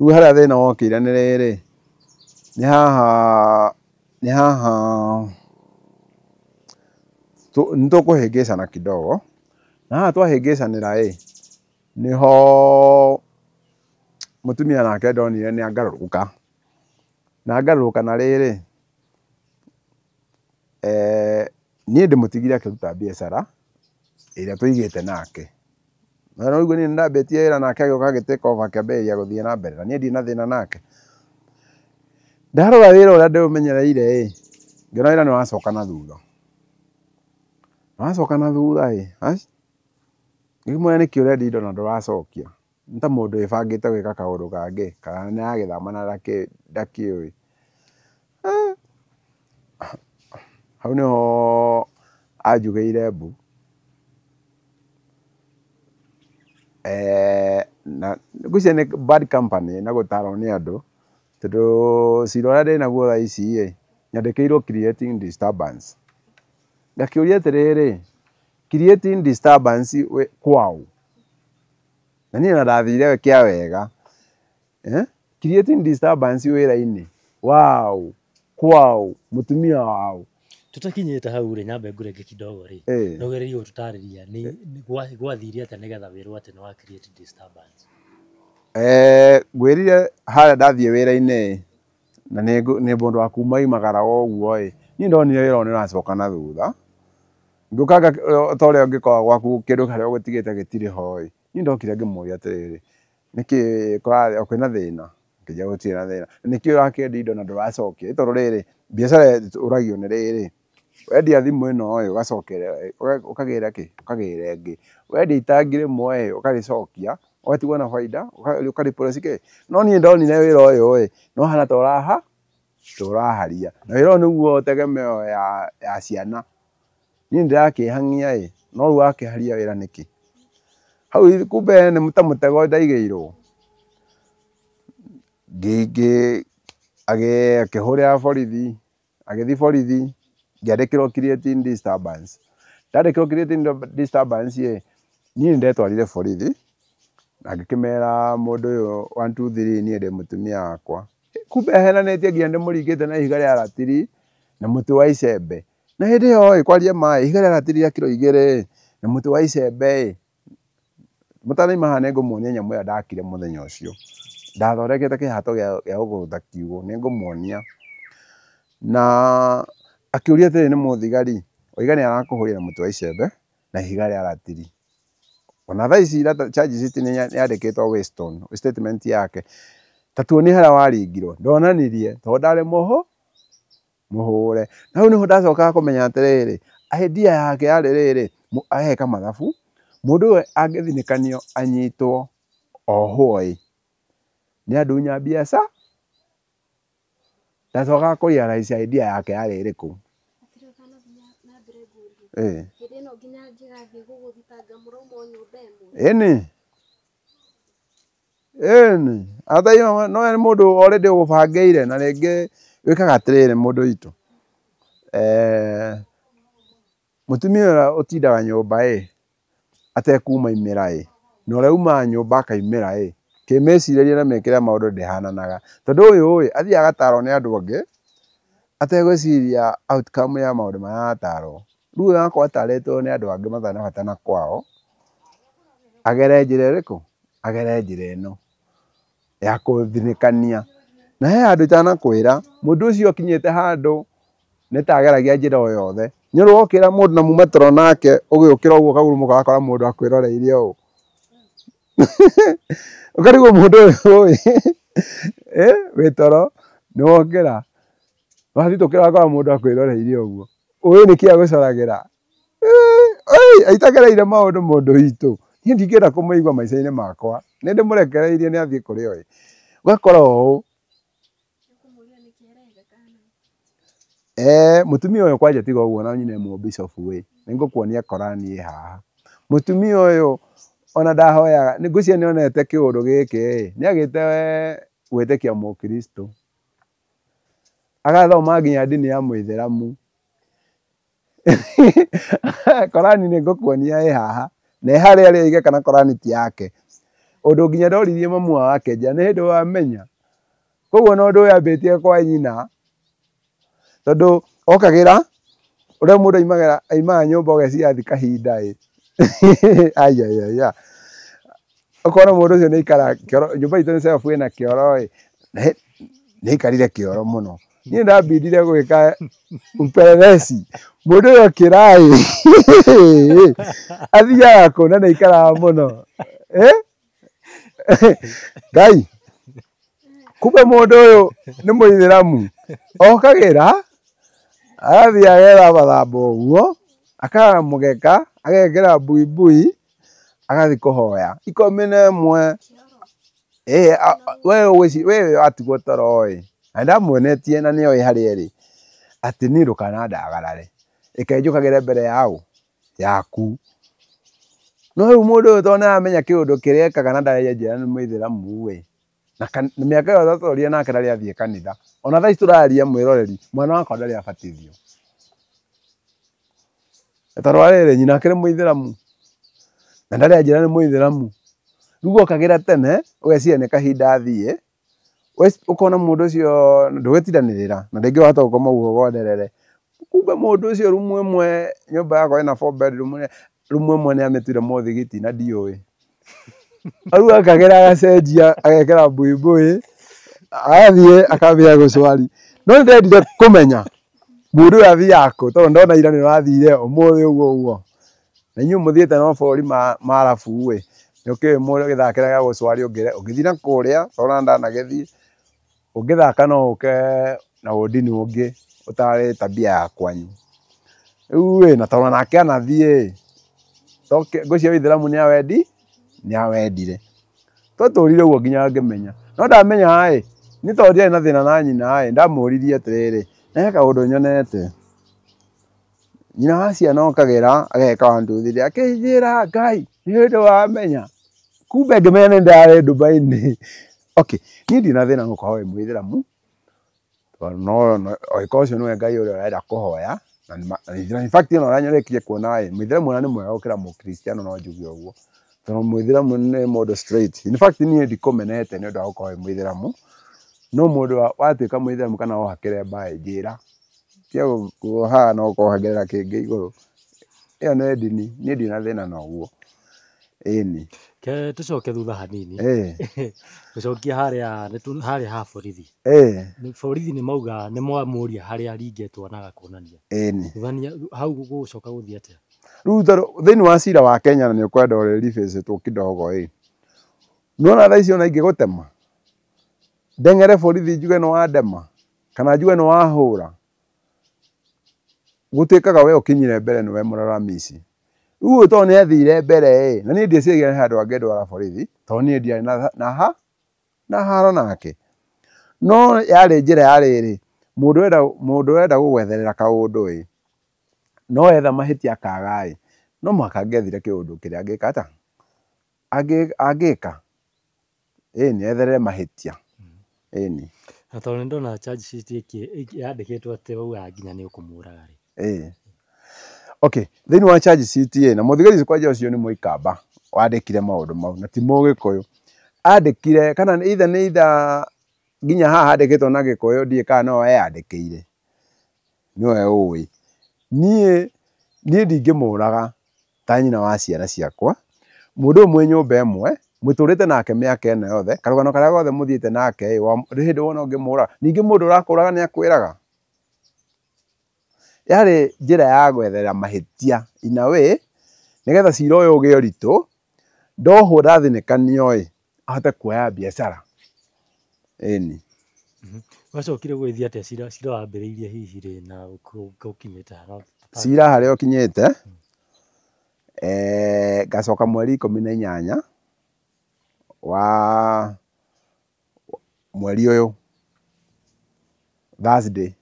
Rĩu harĩa thĩna wokĩire nĩ rĩrĩ, nĩ haha, nĩ haha nĩ tũkũhĩngĩcana kidogo. Na haha twahĩngĩcanĩra ĩ, nĩho mũtumia nake ndonire nĩ angarũrũka. Na angarũrũka na rĩrĩ, niĩ ndĩmũtigire akĩruta biacara ĩrĩa tũigĩte nake. Na rĩu niĩ nĩndambĩtie wĩra nake agĩũka agĩ take over akĩambĩrĩria gũthiĩ na mbere, na niĩ ndirĩ na thĩna nake. Ndarora wĩra ũrĩa ndĩũmenyereire ĩ, ngĩona wĩra nĩ wacoka na thutha. Wacoka na thutha ĩ, ngĩmwĩra nĩkĩ ũrendia indo na ndũracokia? Nĩ ta mũndũ wĩbangĩte gwĩka kaũndũ kangĩ, kana nĩ aragĩthama na ndakĩũĩ. Hau nĩho anjugĩire mbu. Na ngwĩciria nĩ bad company na gũtarwo nĩ andũ, tondũ cira ũrĩa ndĩnaguo thaa ici ĩ, nyandĩkĩirwo creating disturbance. Ngakĩũria atĩrĩrĩ, creating disturbance kwaũ? Na niĩ ona ndathire kĩa wega. Creating disturbance wĩra-inĩ waũ, kwaũ, mũtumia waũ. Tũtakinyĩte hau rĩ, nyambe ngũrenge kidogo rĩ, no ũgerie gũtũtarĩria nĩ gwathire atĩa nĩgetha wĩrwo atĩ nĩ wa create disturbance. Ngwĩrire harĩa ndathiĩ wĩra-inĩ na nĩ mũndũ wa kuma imagara o ũguo ĩ, niĩ ndonire wĩra ũyũ nĩ ũracoka na thutha. Ngĩũka ta ũrĩa ũngĩkorwo gwaku kĩndũ harĩa ũgũtigĩte gĩtirĩ ho ĩ, niĩ ndokire ngĩmũria atĩrĩrĩ, nĩkĩ kwĩna thĩna? Akĩnjĩra gũtirĩ na thĩna. Nĩkĩ ũrakĩendia indo na ndũracokia? Nĩ tondũ rĩrĩ, biacara ũragio nĩ rĩrĩ, wendia thimũ ĩno ĩ, ũgacokerera, ũkagĩra kĩ? Ũkagĩra ĩngĩ. Wendia itangi rĩmwe ĩ, ũkarĩcokia, ũgatigwo na baida, ũka replace kĩ? No niĩ ndonire wĩra ũyũ ĩ, no hana ta ũraharia. Na wĩra ũyũ nĩguo tegemeo ya ciana. Niĩ nĩndĩrakĩhang'ia ĩ, no rĩu wakĩharia wĩra nĩkĩ? Hau kumbe nĩ ta mũtego ndaigĩirwo. Akĩhũrĩra borithi, agĩthiĩ borithi, ngĩandĩkĩrwo creating disturbance. Ndandĩkĩrwo creating disturbance ĩ, niĩ nĩndetwarire borithi na ngĩkĩmera mũndũ ũyũ 1 2 3 niĩ ndĩ mũtumia wakwa. Kumbe ahenanĩtie nginya ndĩmũringĩte na ihiga rĩa ratiri na mũtĩ wa icembe. Na hĩndĩ ĩyo ĩ, kwaria ma ĩ, ihiga rĩa ratiri rĩa kiro 2 na mũtĩ wa icembe ĩ, mũtanaima haha nĩngũmuonia nyamũ ĩyo ndakire mũthenya ũcio. Ndathondekete kĩhato gĩa gũkũruta kiugo, nĩngũmuonia. Na akĩũria atĩrĩ nĩ mũthigari, oiga nĩ arakũhũrire na mũtĩ wa icembe na ihiga rĩa ratiri. Ona thaa ici charge sheet nĩ yandĩkĩtwo Weston, statement yake. Ta tuonie harĩa waringirwo, ndonanirie tondũ ndarĩ mũhũre. Na hau nĩho ndacokaga kũmenya atĩrĩrĩ, idea yake yarĩ rĩrĩ, ageka mathabu, mũndũ ũyũ angĩthinĩkanio anyitwo ohwo ĩ, nĩ andunya mbiaca. Ndacokaga kũ realize idea yake yarĩ ĩrĩkũ. Atĩrĩ ũtanathiĩ na mbere ngũrie. Ĩĩ. Hĩndĩ ĩno nginya angĩgathiĩ gũgũthitanga mũrauma o nyũmba ĩmwe. Ĩni. Ĩni. Ata no nĩ mũndũ already ũgũbangĩire na rĩngĩ wĩkaga atĩrĩrĩ mũndũ witũ. Mũtumia ũrĩa ũtindaga nyũmba ĩ, atekuma imĩra ĩ, na ũrĩa umaga nyũmba akaimĩra ĩ, kĩmĩcirĩrie na mĩkĩre ya maũndũ ndĩhananaga. Tondũ ũyũ ĩ, athiaga agatarwo nĩ andũ angĩ, ategwĩciria outcome ya maũndũ marĩa aratarwo. Rĩu ũyũ akorwo atarĩtwo nĩ andũ angĩ matarĩ na bata na kwao, agere njĩra ĩrĩkũ? Agere njĩra ĩno ya kũthinĩkania. Na he handũ itanakwĩra, mũndũ ũcio akinyĩte handũ nĩ ta ageragia njĩra o yothe. Nĩ ũrĩ wokĩra mũndũ na muma toro nake, ũgĩũkĩra ũguo ũkagurumũka ũgakora mũndũ akwĩroreirie ũũ. Ũkarigwo mũndũ ũyũ ĩ, wĩ toro nĩ wokĩra, wathitũkĩra ũgakora mũndũ akwĩroreirie ũguo. Ũĩ nĩkĩ agũcoragĩra? Aitagereire maũndũ mũndũ witũ. Niĩ ndingĩenda kũmũigua maica-inĩ makwa. Nĩ ndĩmũrekereirie nĩ athiĩ kũrĩa oĩ. Ũgakora ũũ. Ũkũmũria nĩkĩ areka kana? Mũtumia ũyũ kwanja tiga ũguo na nyina ĩmwe bishop ĩ, nĩngũkuonia Korani ĩ haha. Mũtumia ũyũ ona ndahoyaga, ngwĩciria nĩ onete kĩũndũ gĩkĩ ĩ, nĩ agĩte gwĩtĩkia mũkristo. Agathoma nginya ndini ya mũithĩramu. Korani nĩ ngũkuonia ĩ haha. Na ĩ harĩa arĩa oige kana Korani ti yake. Ũndũ nginya ndoririe mamu wao akĩnjĩra nĩ hĩndĩ wamenya. Koguo na ũndũ ũyũ ambĩtie kwa nyina, tondũ okagĩra ũrĩa mũndũ aimaga nyũmba ũgeciria athi kahinda ĩ. Aiaiaia. Ũkona mũndũ ũcio nĩ aikara kĩoro, nyũmba itũ nĩ self ĩna kĩoro ĩ, nĩ aikarire kĩoro mũno. Niĩ ndambindire gwĩka upelelezi. Mũndũ ũyũ okĩra ĩ, athiaga kũ na nĩ aikaraga mũno. Ngai, kumbe mũndũ ũyũ nĩ mũithĩramu. Okagĩra, agathiĩ agetha mathamba ũguo, akara mũgeka, agekĩra buibui, agathiĩ kũhoya. 11. Ĩ, we watigwo toro ĩ, na ndamuonetie na nĩoĩ harĩa ĩrĩ, atĩ niĩ ndũkanandagarare. Reke njũkagĩre mbere yaũ? Yaku. No rĩu mũndũ ũyũ tondũ nĩaramenya kĩũndũ kĩrĩa ekaga na ndarĩ anjĩra nĩ mũithĩramu ĩ, na mĩaka ĩyo twatũrire nake ndarĩ athiĩ kanitha. Ona thaa ici tũraria mwĩroreri, mwana wakwa ndarĩ abatithio. Tondũ wa rĩrĩ, nyina akĩrĩ mũithĩramu, na ndarĩ anjĩra nĩ mũithĩramu. Rĩu okagĩra tene, ũgeciria nĩ kahinda athiĩ, ũkona mũndũ ũcio ndũgũtindanĩrĩra, na rĩngĩ wahota gũkoma ũguo ũgonderere. Kumbe mũndũ ũcio rumu ĩmwe, nyũmba yakwa ĩna 4 bedroom, rumu ĩmwe nĩ amĩtuire mũthigiti na ndiũĩ. Rĩu akagĩra agacenjia, agekĩra buibui, agathiĩ akambia gũcwari. No nĩ ndendire kũmenya mũndũ ũyũ athiaga kũ, tondũ ndona ira nĩ ũrathire, ũmũthĩ ũguo ũguo. Na inyuĩ mũthiĩte na mabũrũri ma Arabu ĩ, nĩ ũkĩũĩ mũgĩthakĩra gĩa gũcwari ũngĩthiĩ na kũrĩa, tondũ ona ndanagĩthiĩ, ũngĩthaka no ũke na ũndini ũngĩ ũtarĩ tabia ya kwanyu. Rĩu ĩ, na tondũ nake anathiĩ ĩ, ngwĩciria ũithĩramu nĩ awendire. Twatũrire ũguo nginya ngĩmenya. No ndamenya ĩ, niĩ tondũ ndiarĩ na thĩna na nyina ĩ, ndamũririe atĩrĩrĩ, na he kaũndũ nyonete. Nyina wa ciana okagĩra ageka 1 2 3, akĩnjĩra Ngai, nĩ hĩndĩ wamenya. Kumbe ngĩmenya nĩ ndarĩ Dubai-inĩ. Okay, niĩ ndirĩ na thĩna gũkorwo wĩ mũithĩramu, No oĩkorwo ũcio nĩwe Ngai ũrĩa ũrenda kũhoya na in fact ona ũrĩa nyorekie kuona ĩ mũithĩramu ona nĩ mwega gũkĩra mũkristiano no njuge ũguo tondũ mũithĩramu nĩ mũndũ straight. In fact niĩ ndikũmenete nĩ ũndũ wa gũkorwo wĩ mũithĩramu, no mũndũ watuĩka mũithĩramu kana woha kĩremba ĩ njĩra tiga kuoha no ũkohangerera kĩngĩ igũrũ. Ĩyo nĩ ndini, niĩ ndirĩ na thĩna na ũguo. Ĩni. Ke tũcoke thutha hanini. Gũcokia harĩa harĩa ha borithi. Borithi nĩ mauga nĩ mwamũria harĩa aringĩtwo na agakuonania. Ĩni. Thuthania hau gũgũcoka gũthiĩ atĩa? Rĩu tondũ thĩinĩ wa cira wa Kenya na nĩ ũkwenda ũrĩribĩcĩtwo kidogo ĩ. Nĩwona thaa ici ona ingĩgũtema ndeng'ere borithi njuge nĩ wandema kana njuge nĩ wahũra, gũtuĩkaga we ũkinyire mbere nĩwe mũraramici. Rĩu ũyũ tondũ nĩ athire mbere ĩ, na niĩ ndieciragia he handũ angĩndwara borithi tondũ niĩ ndiarĩ na haro nake. No yarĩ njĩra ya rĩrĩ, mũndũ ũrenda gũgwetherera kaũndũ ĩ, no etha mahĩtia akaga ĩ, no mũhaka angĩethire kĩũndũ kĩrĩa angĩka ata angĩka ĩni etherere mahĩtia ĩni. Na tondũ nĩ ndona charge sheet yandĩkĩtwo atĩ waugaga nginya nĩ ũkũmũraga rĩ. Okay, thĩinĩ wa charge sheet ĩ, na mũthigari ũcio kwanja ũcio nĩ mũikamba wandĩkire maũndũ mau na ti mũgĩkũyũ. Andĩkire kana either nĩ either nginya haha handĩkĩtwo na gĩkũyũ ndiũĩ kana no eyandĩkĩire, nĩwe ũĩ. Niĩ ndingĩmũraga ta nyina wa ciana ciakwa. Mũndũ ũyũ mwĩ nyũmba ĩmwe mũtũrĩte nake mĩaka ĩno yothe, karũgano karĩa gothe mũthiĩte nake ĩ, ndũrĩ hĩndĩ wona ũngĩmũraga. Ningĩ mũndũ ũrakũraga nĩ akwĩraga. Yarĩ njĩra ya gwetherera mahĩtia in a way nĩgetha cira ũyũ ũgĩe ũritũ, ndohwo ndathinĩkanio ĩ, ahote kuoya biacara. Ĩni. Wacokire gũgĩthiĩ atĩa cira wambĩrĩirie hihi rĩ na ũkinyĩte ha? Cira harĩa ũkinyĩte, ngacoka mweri 18 wa mweri ũyũ Thursday.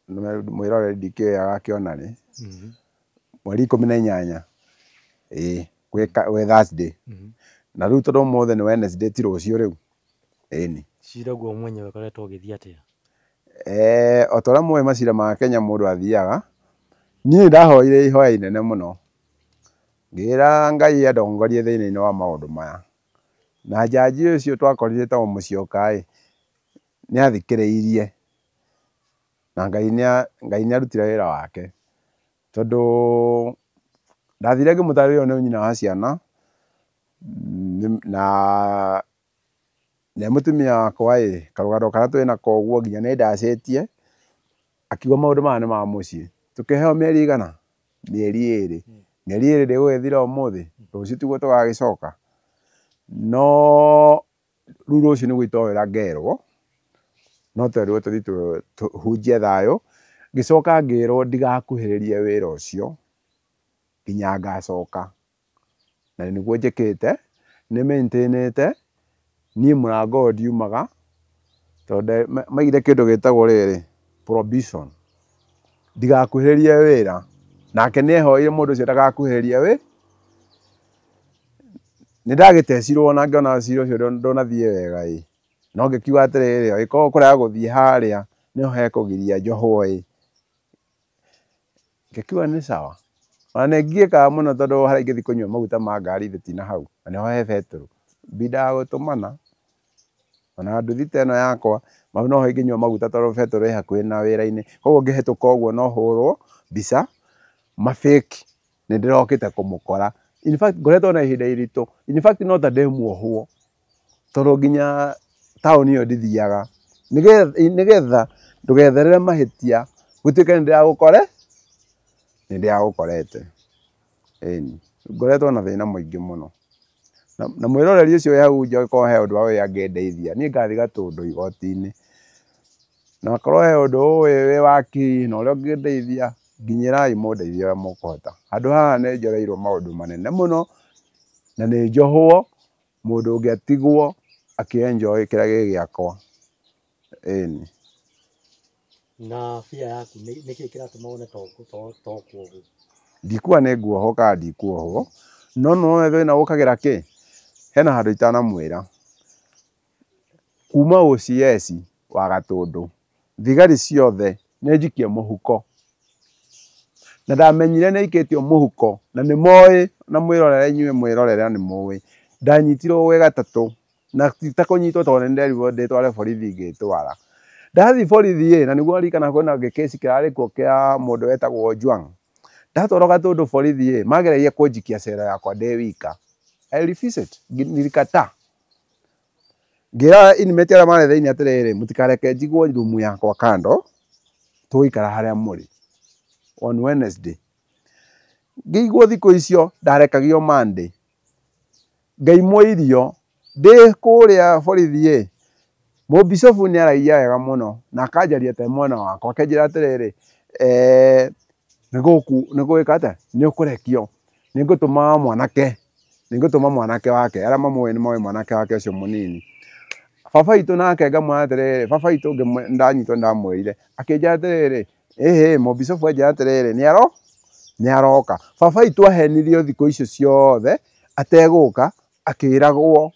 Mwĩroreri ndikĩũĩ agakĩona rĩ. Mweri 18 ĩĩ gwĩ Thursday. Na rĩu tondũ ũmũthĩ nĩ Wednesday ti rũciũ rĩu. Ĩni. Cira guo mwenyewe ũkoretwo ũgĩthiĩ atĩa? O ta ũrĩa mũĩ macira ma Kenya mũndũ athiaga, niĩ ndahoire ihoya inene mũno. Ngĩra Ngai andongorie thĩinĩ wa maũndũ maya. Na jaji ũcio twakorire etagwo Mũcioka ĩ, nĩ athikĩrĩirie na Ngai nĩ arutire wĩra wake. Tondũ ndathire ngĩmũtarĩria ũyũ nĩ nyina wa ciana na nĩ mũtumia wakwa ĩ, karũgano karĩa twĩ nako ũguo nginya nĩ ndacĩtie, akiuga maũndũ maya nĩ ma mũciĩ. Tũkĩheo mĩeri igana? Mĩeri ĩrĩ. Mĩeri ĩrĩ ndĩgũgĩthira ũmũthĩ, rũciũ tiguo tũgagĩcoka. No rĩu rũciũ nĩ gũitwo wĩra ngerwo, no twerirwo tũthiĩ tũhunjie thayũ. Ngĩcoka ngĩrwo ndigakuhĩrĩrie wĩra ũcio nginya ngacoka. Na nĩguo njĩkĩte, nĩ maintainĩte, niĩ mũrango ũyũ ndiumaga, tondũ maigire kĩndũ gĩtagwo rĩrĩ, prohibition. Ndigakuhĩrĩrie wĩra. Nake nĩ ehoire mũndũ ũcio ndagakuhĩrĩrie wĩ. Nĩ ndagĩtecirwo na ngĩona cira ũcio ndũnathiĩ wega ĩ. No ngĩkiuga atĩrĩrĩ, angĩkorwo kũrega gũthiĩ harĩa nĩho hekũgiria njohwo ĩ, ngĩkiuga nĩ sawa. Ona nĩ ngiĩkaga mũno tondũ harĩa ingĩthiĩ kũnyua maguta ma ngari thĩ ti na hau, na nĩho he betũrũ. Mbindaga gũtũmana. Ona nduthi ta ĩno yakwa, mau noho ingĩnyua maguta tondũ betũrũ ĩ hakuhĩ na wĩra-inĩ. Koguo ngĩhĩtũka ũguo no hũrwo mbica, ma fake nĩ ndĩrokĩte kũmũkora. In fact ngoretwo na ihinda iritũ. In fact no ta ndĩ muohwo tondũ nginya taũni ĩyo ndithiaga. Nĩgetha ndũgetherere mahĩtia gũtuĩke nĩ ndĩragũkore, nĩ ndĩragũkorete. Ĩni, ngoretwo na thĩna mũingĩ mũno. Na mwĩroreri ũcio wĩ hau nja angĩkorwo he ũndũ ũĩ angĩndeithia, niĩ ngathiĩ Gatũndũ igoti-inĩ. Na akorwo he ũndũ ũĩ wĩ wakiri na ũrĩa ũngĩndeithia, nginyĩrai mũndeithie ũrĩa mũkũhota. Handũ haha nĩ njoreirwo maũndũ manene mũno, na nĩ njohwo mũndũ ũngĩ atigwo akĩ enjoy kĩrĩa gĩ gĩakwa. Ĩni. Na bia yaku nĩkĩ kĩratũma wone to kuohwo? Ndikuga nĩ nguohwo kana ndikuohwo, no nĩwona thĩna ũkagĩra kĩ? Hena handũ itanamwĩra. Kuma OCS wa Gatũndũ thigari ciothe nĩ njikie mũhuko, na ndamenyire nĩ aikĩtio mũhuko, na nĩ moĩ, na mwĩrorere inyuĩ mwĩrorere nĩ mũĩ. Ndanyitirwo gwĩ gatatũ, na ti ta kũnyitwo tondũ nĩ nderirwo ndĩtware borithi ngĩtwara. Ndathiĩ borithi ĩ, na nĩguo ririkana kwĩna gĩkĩci kĩrarĩ kuo kĩa mũndũ wetagwo Ojwang. Ndatwarwo Gatũndũ borithi ĩ, mageragia kũnjikia cera yakwa ndĩ wika. I refused, nilikataa. Ngĩra inmate arĩa marĩ thĩinĩ atĩrĩrĩ, mũtikareke njigwo rumu yakwa kando, tũgũikara harĩa mũrĩ on Wednesday. Ngĩigwo thikũ icio ndarekagio Monday, ngaimwo irio ndĩ kũrĩa borithi ĩ. Mũbicobu nĩ aragia wega mũno na akanjaria ta mwana wakwa, akanjĩra atĩrĩrĩ, nĩ gũgĩka atĩa, nĩ ũkũrekio, nĩ ngũtũma mwanake, nĩ ngũtũma mwanake wake, arĩa mamũĩ nĩ moĩ mwanake wake ũcio mũnini. Baba witũ nake ngamwĩra atĩrĩrĩ, baba witũ ndanyitwo ndamwĩrire, akĩnjĩra atĩrĩrĩ, ĩhĩ, mũbicobu anjĩra atĩrĩrĩ, nĩ aroka. Baba witũ ahenirio thikũ icio ciothe ategũka, akĩragwo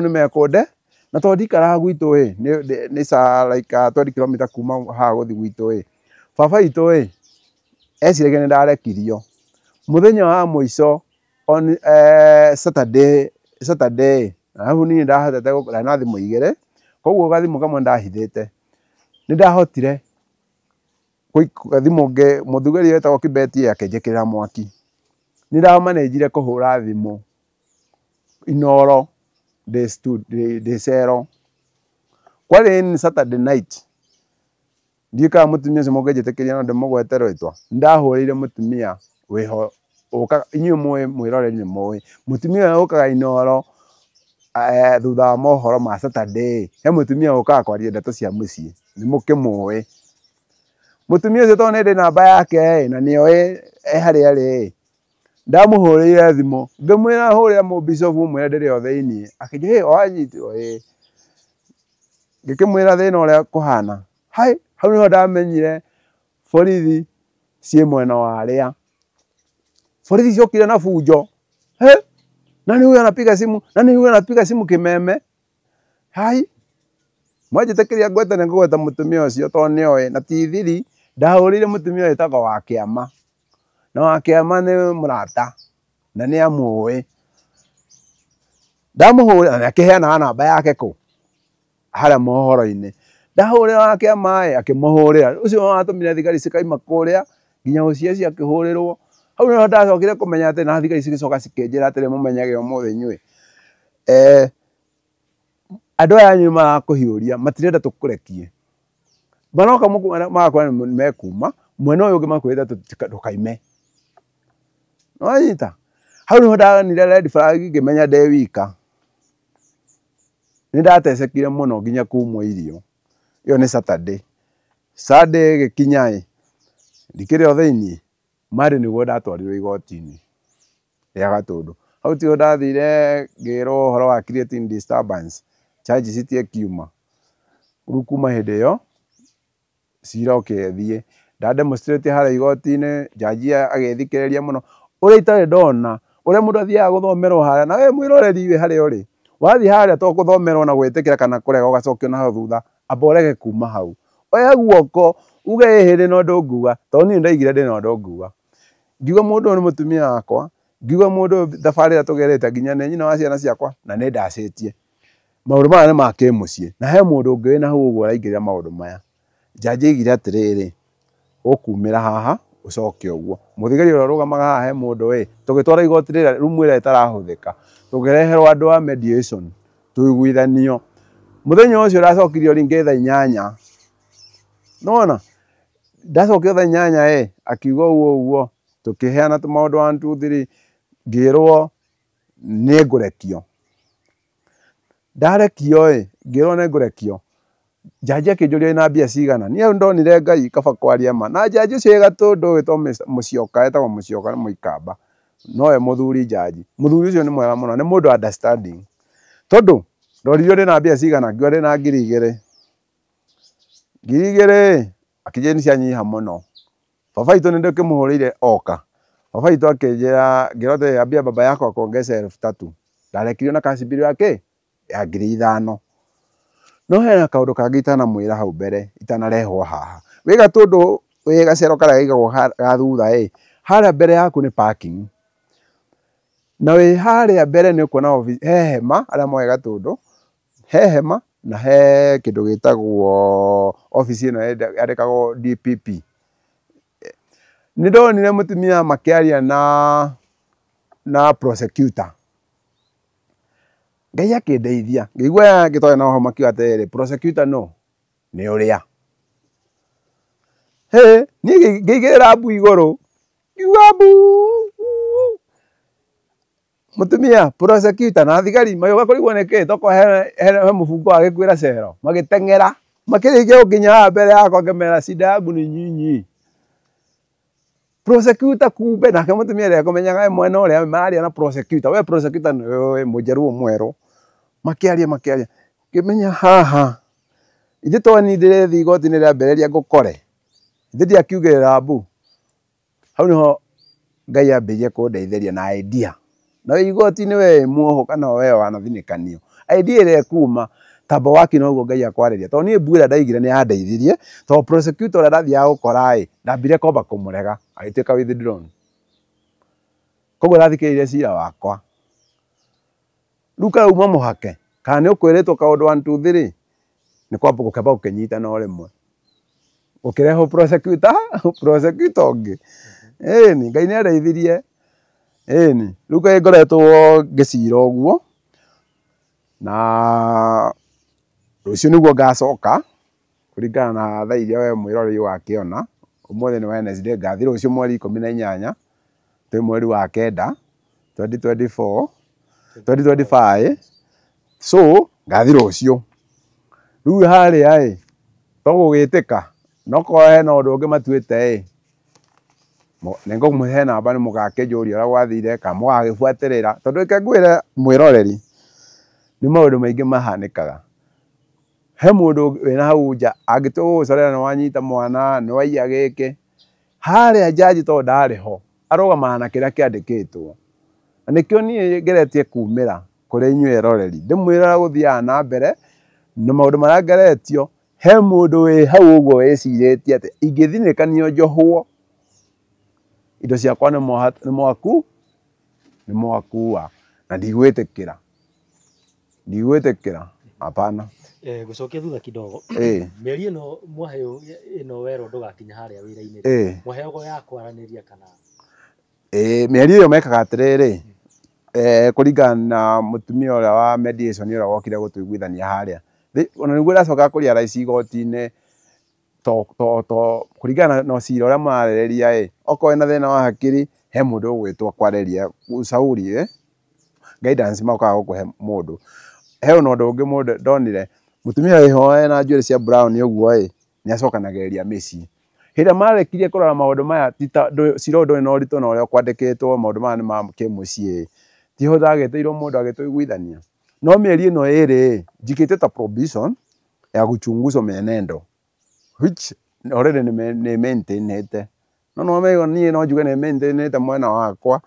nĩ mekũnde, na tondũ ndikaraga gwitũ ĩ, nĩ like 20 km kuma haha gũthiĩ gwitũ ĩ. Baba witũ ĩ, eciragia nĩ ndarekirio. Mũthenya wa mũico on Saturday, arabu niĩ ndahotete ndarĩ na thimũ igĩrĩ, koguo gathimũ kamwe ndahithĩte. Nĩ ndahotire thimũ mũthugari wetagwo Kibeti akĩnjĩkĩrĩra mwaki. Nĩ ndamanĩnjire kũhũra thimũ Inoro ndĩ cero. Kwarĩ nĩ Saturday night. Ndiũĩ kana mũtumia ũcio mũngĩnjĩtĩkĩria no ndĩmũgwete rĩtwa. Nĩndahũrĩire mũtumia wĩho ũkaga, inyuĩ mũĩ mwĩroreri nĩ mũĩ, mũtumia ũrĩa ũkaga Inoro thutha wa mohoro ma Saturday, he mũtumia ũkaga kwaria ndeto cia mũciĩ, nĩ mũkĩmũĩ. Mũtumia ũcio tondũ nĩ ndĩ namba yake ĩ, na nĩoĩ e harĩa arĩ ĩ, ndamũhũrĩire thimũ ngĩmwĩra hũrĩra mũbicobu mwĩre ndĩrĩ o thĩiniĩ. Akĩnjĩra ĩ wanyitwo ĩ, ngĩkĩmwĩra thĩna ũrĩa kũhana. Hai, hau nĩho ndamenyire borithi ciĩ mwena wa arĩa. Borithi ciokire na bunjo. He, nani huyu anapiga simu? Nani huyu anapiga simu kimeme? Hai, mwanjĩtĩkĩria ngwete nĩ ngũgweta mũtumia ũcio tondũ nĩoĩ na ti thiri. Ndahũrĩire mũtumia wĩtagwo wa Kĩama, na wa Kĩama nĩ mũrata na nĩ amũĩ. Ndamũhũrĩra na akĩheanaga namba yake kũ harĩa mohoro-inĩ. Ndahũrĩra wa Kĩama ĩ, akĩmũhũrĩra. Ũcio watũmire thigari cikaima kũrĩa nginya OCS akĩhũrĩrwo. Hau nĩho ndacokire kũmenya atĩ na thigari cigĩcoka cikĩnjĩra atĩrĩ, mũmenyage ũmũthĩ inyuĩ, andũ aya anyu marakũhiũria, matirenda tũkũrekie. Maroka magakwĩra nĩ mekuma, mwena ũyũ ũngĩ makwĩrĩte ndũkaime. Nĩwanyita? Hau nĩho ndonire red flag ngĩmenya ndĩ wika. Nĩ ndatecekire mũno nginya kumwo irio. Ĩyo nĩ Saturday. Sunday ĩgĩkinya ĩ, ndikĩrĩ o thĩiniĩ, Monday nĩguo ndatwarirwo igoti-inĩ rĩa Gatũndũ. Hau tiho ndathire ngĩrwo ũhoro wa creating disturbance, charge sheet ĩkiuma. Rĩu kuma hĩndĩ ĩyo cira ũkĩthiĩ. Nda demonstrate harĩa igoti-inĩ, jaji agĩthikĩrĩria mũno. Ũrĩa itarĩ ndona, ũrĩa mũndũ athiaga gũthomerwo harĩa, na we mwĩroreri wĩ harĩa ũrĩ, wathiĩ harĩa to gũthomerwo na gwĩtĩkĩra kana kũrega ũgacokio na hau thutha, amba ũrege kuma hau. Oya guoko uge ĩhĩ ndĩ na ũndũ nguga, tondũ niĩ nĩndaigire ndĩ na ũndũ nguga. Ngiuga mũndũ ũyũ nĩ mũtumia wakwa, ngiuga mũndũ ũyũ thabarĩ ĩrĩa tũgerete nginya nĩ nyina wa ciana ciakwa na nĩ ndacĩtie. Maũndũ maya nĩ ma kĩmũciĩ, na he mũndũ ũngĩ wĩna hau ũguo araingĩrĩra maũndũ maya. Jaji aigire atĩrĩrĩ, ũkumĩra haha ũcoke ũguo. Mũthigari ũrĩa ũrũgamaga haha he mũndũ ĩ, tũgĩtwara igoti rĩrĩa rumu ĩrĩa ĩtarahũthĩka, tũkĩreherwo andũ a mediation, tũiguithanio. Mũthenya ũcio ndacokirio rĩngĩ thaa 8. Nĩwona? Ndacokio thaa 8 ĩ, akiuga ũguo ũguo, tũkĩheana tũmaũndũ 1 2 3, ngĩrwo nĩ ngũrekio. Ndarekio ĩ, ngĩrwo nĩ ngũrekio. Jaji akĩnjũria wĩna mbia cigana. Niĩ hau ndonire Ngai kaba kwaria ma. Na jaji ũcio wĩ Gatũndũ wĩtagwo Mũcioka, etagwo Mũcioka nĩ Mũikamba. Nowe mũthuri jaji. Mũthuri ũcio nĩ mwega mũno, nĩ mũndũ understanding. Tondũ ndoririo ndĩna mbia cigana, ngiuga ndĩna 2,000. 2,000 akĩnjĩra nĩ cianyiha mũno. Baba witũ nĩ ndĩkĩmũhũrĩire oka. Baba witũ akĩnjĩra, ngĩrwo atĩrĩ, ambia baba yako akuongeze 3,000. Ndarekirio na cash bill ya kĩ? Ya 5,000. No hena kaũndũ kangĩ itanamwĩra hau mbere itanarehwo haha. Wĩ Gatũndũ wĩ gacero karĩa kaigagwo ga thutha ĩ, harĩa mbere yaku nĩ parking. Na wĩ harĩa mbere nĩ ũkuona he hema arĩa moĩ Gatũndũ, he hema na he kĩndũ gĩtagwo obici ĩno yandĩkagwo DPP. Nĩ ndonire mũtumia makĩaria na prosecutor. Ngai akĩndeithia ngĩigua ngĩtonya na hau makiuga atĩrĩrĩ, prosecutor no nĩ ũrĩa. Hĩ, niĩ ngĩigĩrĩra mbu igũrũ, ngiuga mbu. Mũtumia prosecutor na thigari magĩũka kũrigwo nĩkĩ toko he mũbungo agĩkuĩra cero, magĩteng'era makĩrĩkia gũkinya haha mbere yakwa ngĩmera shida yangu ni nyinyi. Prosecutor kumbe nake mũtumia ndekũmenyaga mwena ũrĩa mararia na prosecutor. We prosecutor nĩ mũnjaruo mwerũ. Makĩaria makĩaria ngĩmenya haha ithe to ni ndĩrethiĩ igoti-inĩ rĩambĩrĩria ngũkore ithe ndiakiugĩrĩra mbu. Hau niho Ngai ambĩrĩirie kũndeithĩria na idea. Na wĩ igoti-inĩ we muoho kana we wanathinĩkanio, idea ĩrĩa ĩkuma tamba waki noguo Ngai akwarĩria. Tondũ niĩ mbu ĩrĩa ndaigire nĩ yandeithirie, tondũ prosecutor ũrĩa ndathiaga gũkora ĩ, ndambire kwamba kũmũrega agĩtuĩka withdrawn. Koguo ndathikĩrĩirie cira wakwa. Rĩu karauma mũhake kana nĩ ũkwĩrĩtwo kaũndũ 1 2 3 nĩ kwamba gũkĩamba gũkĩnyitana o rĩmwe. Gũkĩrehwo prosecutor prosecutor ũngĩ. Ĩni Ngai nĩ andeithirie. Ĩni rĩu kaĩ ngoretwo ngĩcira ũguo na rũciũ nĩguo ngacoka kũringana na thaa iria we mwĩroreri wakĩona. Ũmũthĩ nĩ Wednesday, ngathiĩ rũciũ mweri 18 twĩ mweri wa 9 2024 2025. So ngathiĩ rũciũ. Rĩu harĩa ĩ to gũgĩtĩka no korwo hena ũndũ ũngĩ matuĩte ĩ, nĩngũmũhe namba nĩ mũgakĩnjũria ũrĩa gwathire kana mũgagĩbuatĩrĩra. Tondũ reke ngwĩre mwĩroreri nĩ maũndũ maingĩ mahanĩkaga. He mũndũ wĩna hau nja angĩtua gũgũcorera nĩ wanyita mwana nĩ waiya gĩkĩ, harĩa jaji tondũ ndarĩ ho arũgamaga na kĩrĩa kĩandĩkĩtwo. Na nĩkĩo niĩ ngeretie kumĩra kũrĩ inyuĩ eroreri ndĩmwĩre ũrĩa gũthiaga na mbere na maũndũ marĩa ngeretio. He mũndũ wĩ hau ũguo wĩcirĩtie atĩ ingĩthinĩkanio njohwo indo ciakwa nĩ mwaku nĩ mwakua na ndigwĩtĩkĩra, ndigwĩtĩkĩra hapana. Gũcokia thutha kidogo, mĩario ĩno mwaheo ĩno werwo ndũgakinya harĩa wĩra-inĩ, mwaheagwo ya kwaranĩria kana? Mĩario ĩyo mekaga atĩrĩrĩ, kũringana na mũtumia ũrĩa wa mediation ũrĩa wokire gũtũiguithania harĩa, ona nĩguo ndacoka kũria raici igoti-inĩ to kũringana na cira ũrĩa mararĩrĩria ĩ, okorwo wĩna thĩna wa hakiri he mũndũ ũgwĩtwo kwarĩria ucauri guidance mokaga gũkũhe mũndũ. He ona ũndũ ũngĩ mũndũ ndonire mũtumia wĩho ena njuĩrĩ cia brown ũguo ĩ, nĩ acokanagĩrĩria mĩciĩ. Hĩndĩ ĩrĩa marĩkirie kũrora maũndũ maya cira ũyũ ndũrĩ na ũritũ na ũrĩa ũkwandĩkĩtwo maũndũ maya nĩ ma kĩmũciĩ, tiho ndagĩtĩirwo mũndũ agĩtũiguithania. No mĩeri ĩno ĩrĩ njikĩte ta probation ya kuchunguzwa mienendo which already nĩ maintainĩte. No no niĩ no njuge nĩ maintainĩte mwena wakwa,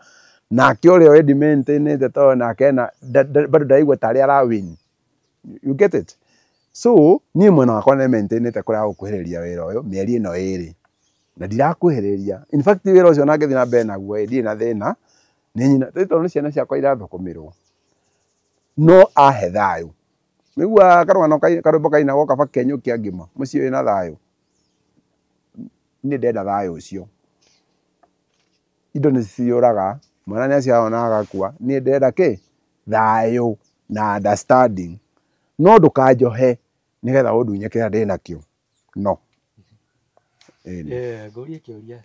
nake ũrĩa ũyũ ndi maintainĩte tondũ nake ena bado ndaraigua tarĩ ara win. You get it? So niĩ mwena wakwa nĩ maintainĩte kũrĩa gũkuhĩrĩria wĩra ũyũ mĩeri ĩno ĩrĩ na ndirakuhĩrĩria. In fact wĩra ũcio ona ngĩthiĩ na mbere naguo ĩ, ndirĩ na thĩna nĩ nyina tondũ nĩ ciana ciakwa irathũkũmĩrwo, no ahe thayũ. Nĩguo karũgano karwĩmbo kainagwo kaba kenyũkia ngima mũciĩ wĩna thayũ. Niĩ ndĩrenda thayũ ũcio. Indo nĩ ciũraga, mwana nĩ aciaragwo na agakua. Niĩ ndĩrenda kĩ? Thayũ na understanding. No ndũkanjohe nĩgetha ũndunye kĩrĩa ndĩnakĩo. No. Ngũrie kĩũria,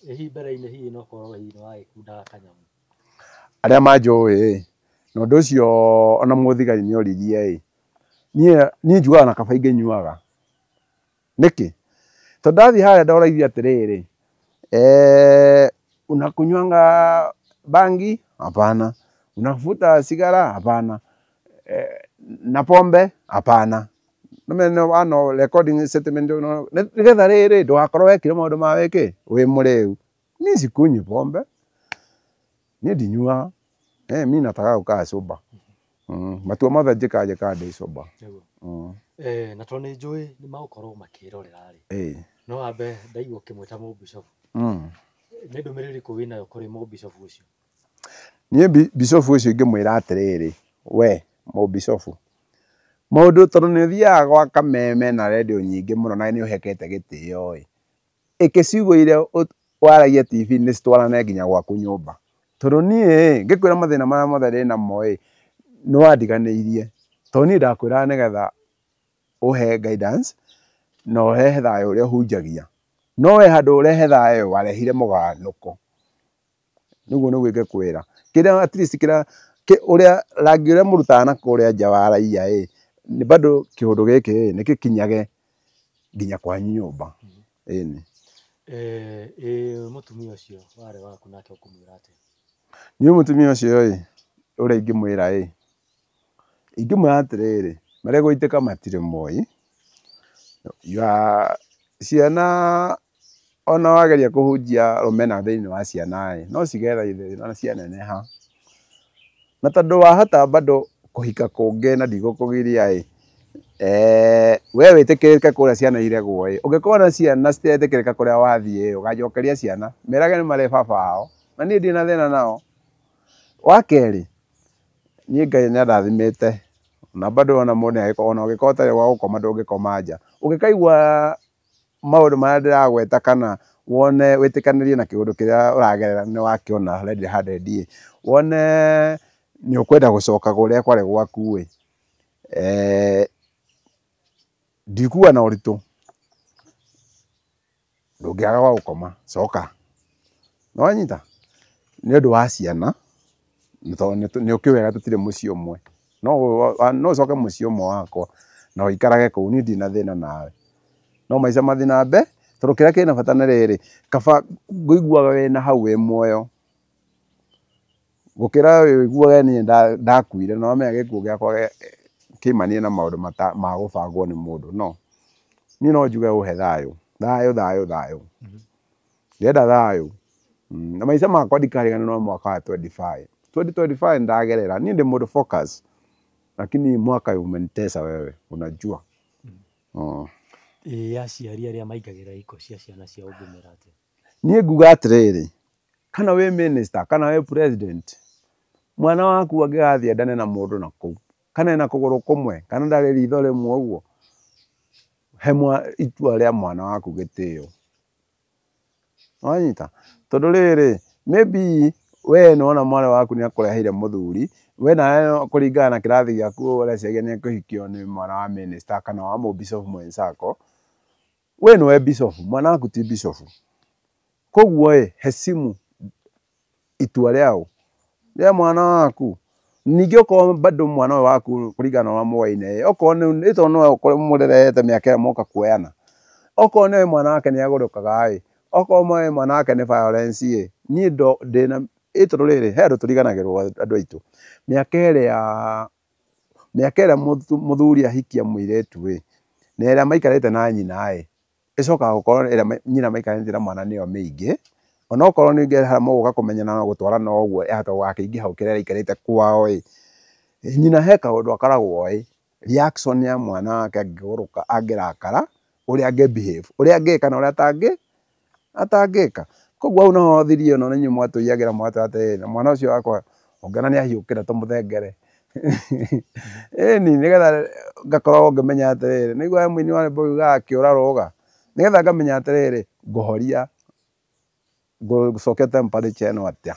hihi mbere-inĩ hihi no korwo hihi nĩ wagĩkundaga kanyamũ? Arĩa manjũĩ na ũndũ ũcio ona mũthigari nĩ oririe ĩ, niĩ njugaga na kaba ingĩnyuaga. Nĩkĩ? Tondũ ndathiĩ harĩa ndorairie atĩrĩrĩ, unakunywanga bangi? Hapana. Unavuta sigara? Hapana. Na pombe? Hapana. Ano recording statement nĩgetha rĩrĩ ndũgakorwo wekire maũndũ ma wĩkĩ wĩ mũrĩu. Niĩ sikunywi pombe, niĩ ndinyuaga. Mi nataka kukaa sober. Matua mothe njĩkaga njĩkaga ndĩ sober. Na tondũ nĩ njũĩ nĩ magũkorwo makĩrorera rĩ, no ambe ndaigua ũkĩmwĩta mũbishofu. Nĩ ndũmĩrĩri ĩrĩkũ wĩnayo kũrĩ mũbishofu ũcio? Niĩ bishofu ũcio ingĩmwĩra atĩrĩrĩ, we mũbishofu, maũndũ tondũ nĩ ũthiaga gwa kameme na redio nyingĩ mũno na nĩ ũhekete gĩtĩo ĩ, ĩkĩ ciugo iria waragia TV nĩ citwarane nginya gwaku nyũmba. Tondũ niĩ ngĩkwĩra mathĩna marĩa mothe ndĩnamo ĩ, nĩ wandiganĩirie. Tondũ niĩ ndakwĩraga nĩgetha ũhe guidance na ũrehe thayũ ũrĩa ũhunjagia. No we handũ ũrehe thayũ warehire mũganũko. Nĩguo nĩguo ingĩkwĩra. Kĩrĩa at least kĩrĩa ũrĩa rangi ũrĩa mũrutaga na kũrĩa nja wa raia ĩ, nĩ bado kĩũndũ gĩkĩ ĩ nĩ gĩkinyage nginya kwanyu nyũmba. Ĩni. Ĩ mũtumia ũcio warĩ waku nake ũkũmwĩra atĩa? Niĩ mũtumia ũcio ĩ, ũrĩa ingĩmwĩra ĩ, ingĩmwĩra atĩrĩrĩ, marĩa gũitĩka matirĩ moi. Ciana ona wageria kũhunjia rũmena thĩinĩ wa ciana ĩ, no cigetha ithĩna cianeneha. Na tondũ wahota bado kũhika kũngĩ na ndigũkũgiria ĩ, we wĩtĩkĩrĩke kũrĩa ciana iregwo ĩ, ũngĩkorwo na ciana citiretĩkĩrĩka kũrĩa wathiĩ ĩ, ũganjokeria ciana, merage nĩ marĩ baba wao, na niĩ ndirĩ na thĩna nao. Wa kerĩ, niĩ Ngai nĩ andathimĩte, na bado ona mũndũ nĩ ona ũngĩkorwo ũtarĩ gwa gũkoma ndũngĩkoma nja. Ũngĩkaigua maũndũ marĩa ndĩragweta kana wone wĩtĩkanĩrie na kĩũndũ kĩrĩa ũragerera nĩ wakĩona red handed ĩ, wone nĩ ũkwenda gũcoka kũrĩa kwarĩ gwaku ĩ, ndikuga na ũritũ, ndũngĩaga gwa gũkoma, coka. Nĩ wanyita? Nĩ ũndũ wa ciana, tondũ nĩ ũkĩũĩ wega tũtirĩ mũciĩ ũmwe. No ũcoke mũciĩ ũmwe wakwa na ũikarage kũu, niĩ ndirĩ na thĩna nawe. No maica mathiĩ na mbere, tondũ kĩrĩa kĩna bata nĩ rĩrĩ, kaba ngũiguaga wĩna hau wĩ muoyo, gũkĩra wĩiguage niĩ ndakuire na wamenya gĩkuũ gĩakwa kĩmanie na maũndũ ma gũbangwo nĩ mũndũ. No, niĩ no njuge ũhe thayũ, thayũ thayũ thayũ. Ndĩrenda thayũ. Na maica makwa ndikariganĩrwo mwaka wa 25. 2025 ndagerera, niĩ ndĩ mũndũ focus. Lakini mwaka umenitesa wewe, unajua. Ĩ aciari arĩa maingagĩra iko cia ciana ciao ũngĩmera atĩa? Niĩ nguga atĩrĩrĩ, kana wĩ minister, kana wĩ president, mwana waku angĩgathiĩ endane na mũndũ na kũu, kana ena kũgũrũ kũmwe, kana ndarĩ ritho rĩmwe ũguo, he itua rĩa mwana waku gĩtĩo. Wanyita? Tondũ rĩrĩ, maybe we nĩwona mwana waku nĩ akũreheire mũthuri, we nawe kũringana na kĩrathi gĩaku ũreciria nĩ ekũhikio nĩ mwana wa minister kana wa mũbishop mwenzako, we nĩwe bishop, mwana waku ti bishop. Koguo ĩ, heshimu itua rĩao rĩa mwana waku. Ningĩ okorwo bado mwana ũyũ waku kũringana na ũrĩa mũwaine, okorwo nĩ tondũ nĩwe mũrerete mĩaka ĩyo moka kuoyana, okorwo nĩwe mwana wake nĩ agũrũkaga ĩ, okorwo mwana wake nĩ violence ĩ, niĩ ndĩna ĩ tondũ rĩrĩ, he andũ tũriganagĩrwo andũ aitũ. Mĩaka ĩrĩa mũthuri ahikia mũirĩtu ĩ, na ĩrĩa maikarĩte na nyina ĩ, ĩcokaga gũkorwo ĩrĩa nyina maikarĩte na mwana nĩyo mĩingĩ, onokorwo ningĩ harĩa mũgũka kũmenyana na gũtwarana ũguo yahota gũgakĩingĩha gũkĩra ĩrĩa aikarĩte kwao ĩ, nyina he kaũndũ akoragwo oĩ, reaction ya mwana wake angĩgũrũka angĩrakara, ũrĩa angĩ behave, ũrĩa angĩka na ũrĩa atangĩka. Koguo hau noho thiri ĩno nĩ inyuĩ mwatũiyagĩra mwatwĩra atĩrĩrĩ, na mwana ũcio wakwa ũngĩona nĩ ahiũkĩra tũmũthengere. Ĩni nĩgetha ngakorwo ngĩmenya atĩrĩrĩ, nĩguo mũini wa rwĩmbo ugaga kĩũra rũga, nĩgetha ngamenya atĩrĩrĩ, ngũhoria, ngũcokia temperature ĩno atĩa.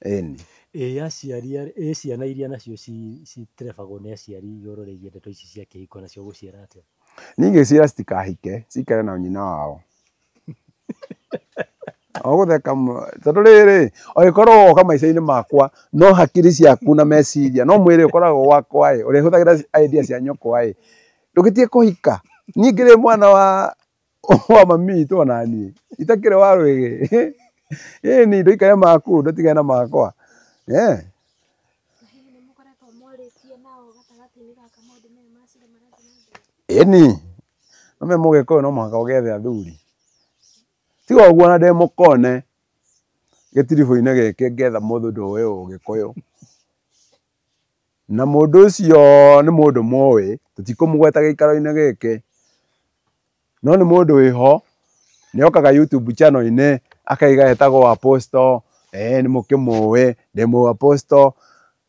Ĩni. Ĩ aciari, ĩ ciana iria nacio citerebagwo nĩ aciari igũrũ rĩgiĩ ndeto ici cia kĩhiko nacio ũgũciĩra atĩa? Niĩ ingĩciĩra citikahike, cikare na nyina wao. Ũgũtheka tondũ rĩrĩ, ũngĩkorwo woka maica-inĩ makwa, no hakiri ciaku na meciria, no mwĩrĩ ũkoragwo gwakwa ĩ, ũrĩhũthagĩra idea cia nyũkwa ĩ, ndũgĩtige kũhika. Niĩ ngĩrĩ mwana wa mami witũ ona niĩ, itakĩrĩ wa rwĩgĩ. Ĩni ndũikare maku, ndũtigane na makwa. Na hihi nĩ mũkoretwo mwarĩtie nao gatagatĩ-inĩ gaka maũndũ maya ma cira marathiĩ na mbere? Ĩni, no me mũgĩkũyũ no mũhaka ũgethe athuri. Tiga ũguo ona ndĩ mũkone gĩtiribũ-inĩ gĩkĩ ngetha mũndũ ũĩ ũgĩkũyũ. Na mũndũ ũcio nĩ mũndũ mũĩ, tũtikũmũgweta gĩikaro-inĩ gĩkĩ, no nĩ mũndũ wĩho, nĩ okaga YouTube channel-inĩ akaiga etagwo Apostle, nĩ mũkĩmũĩ, ndĩ mũ Apostle,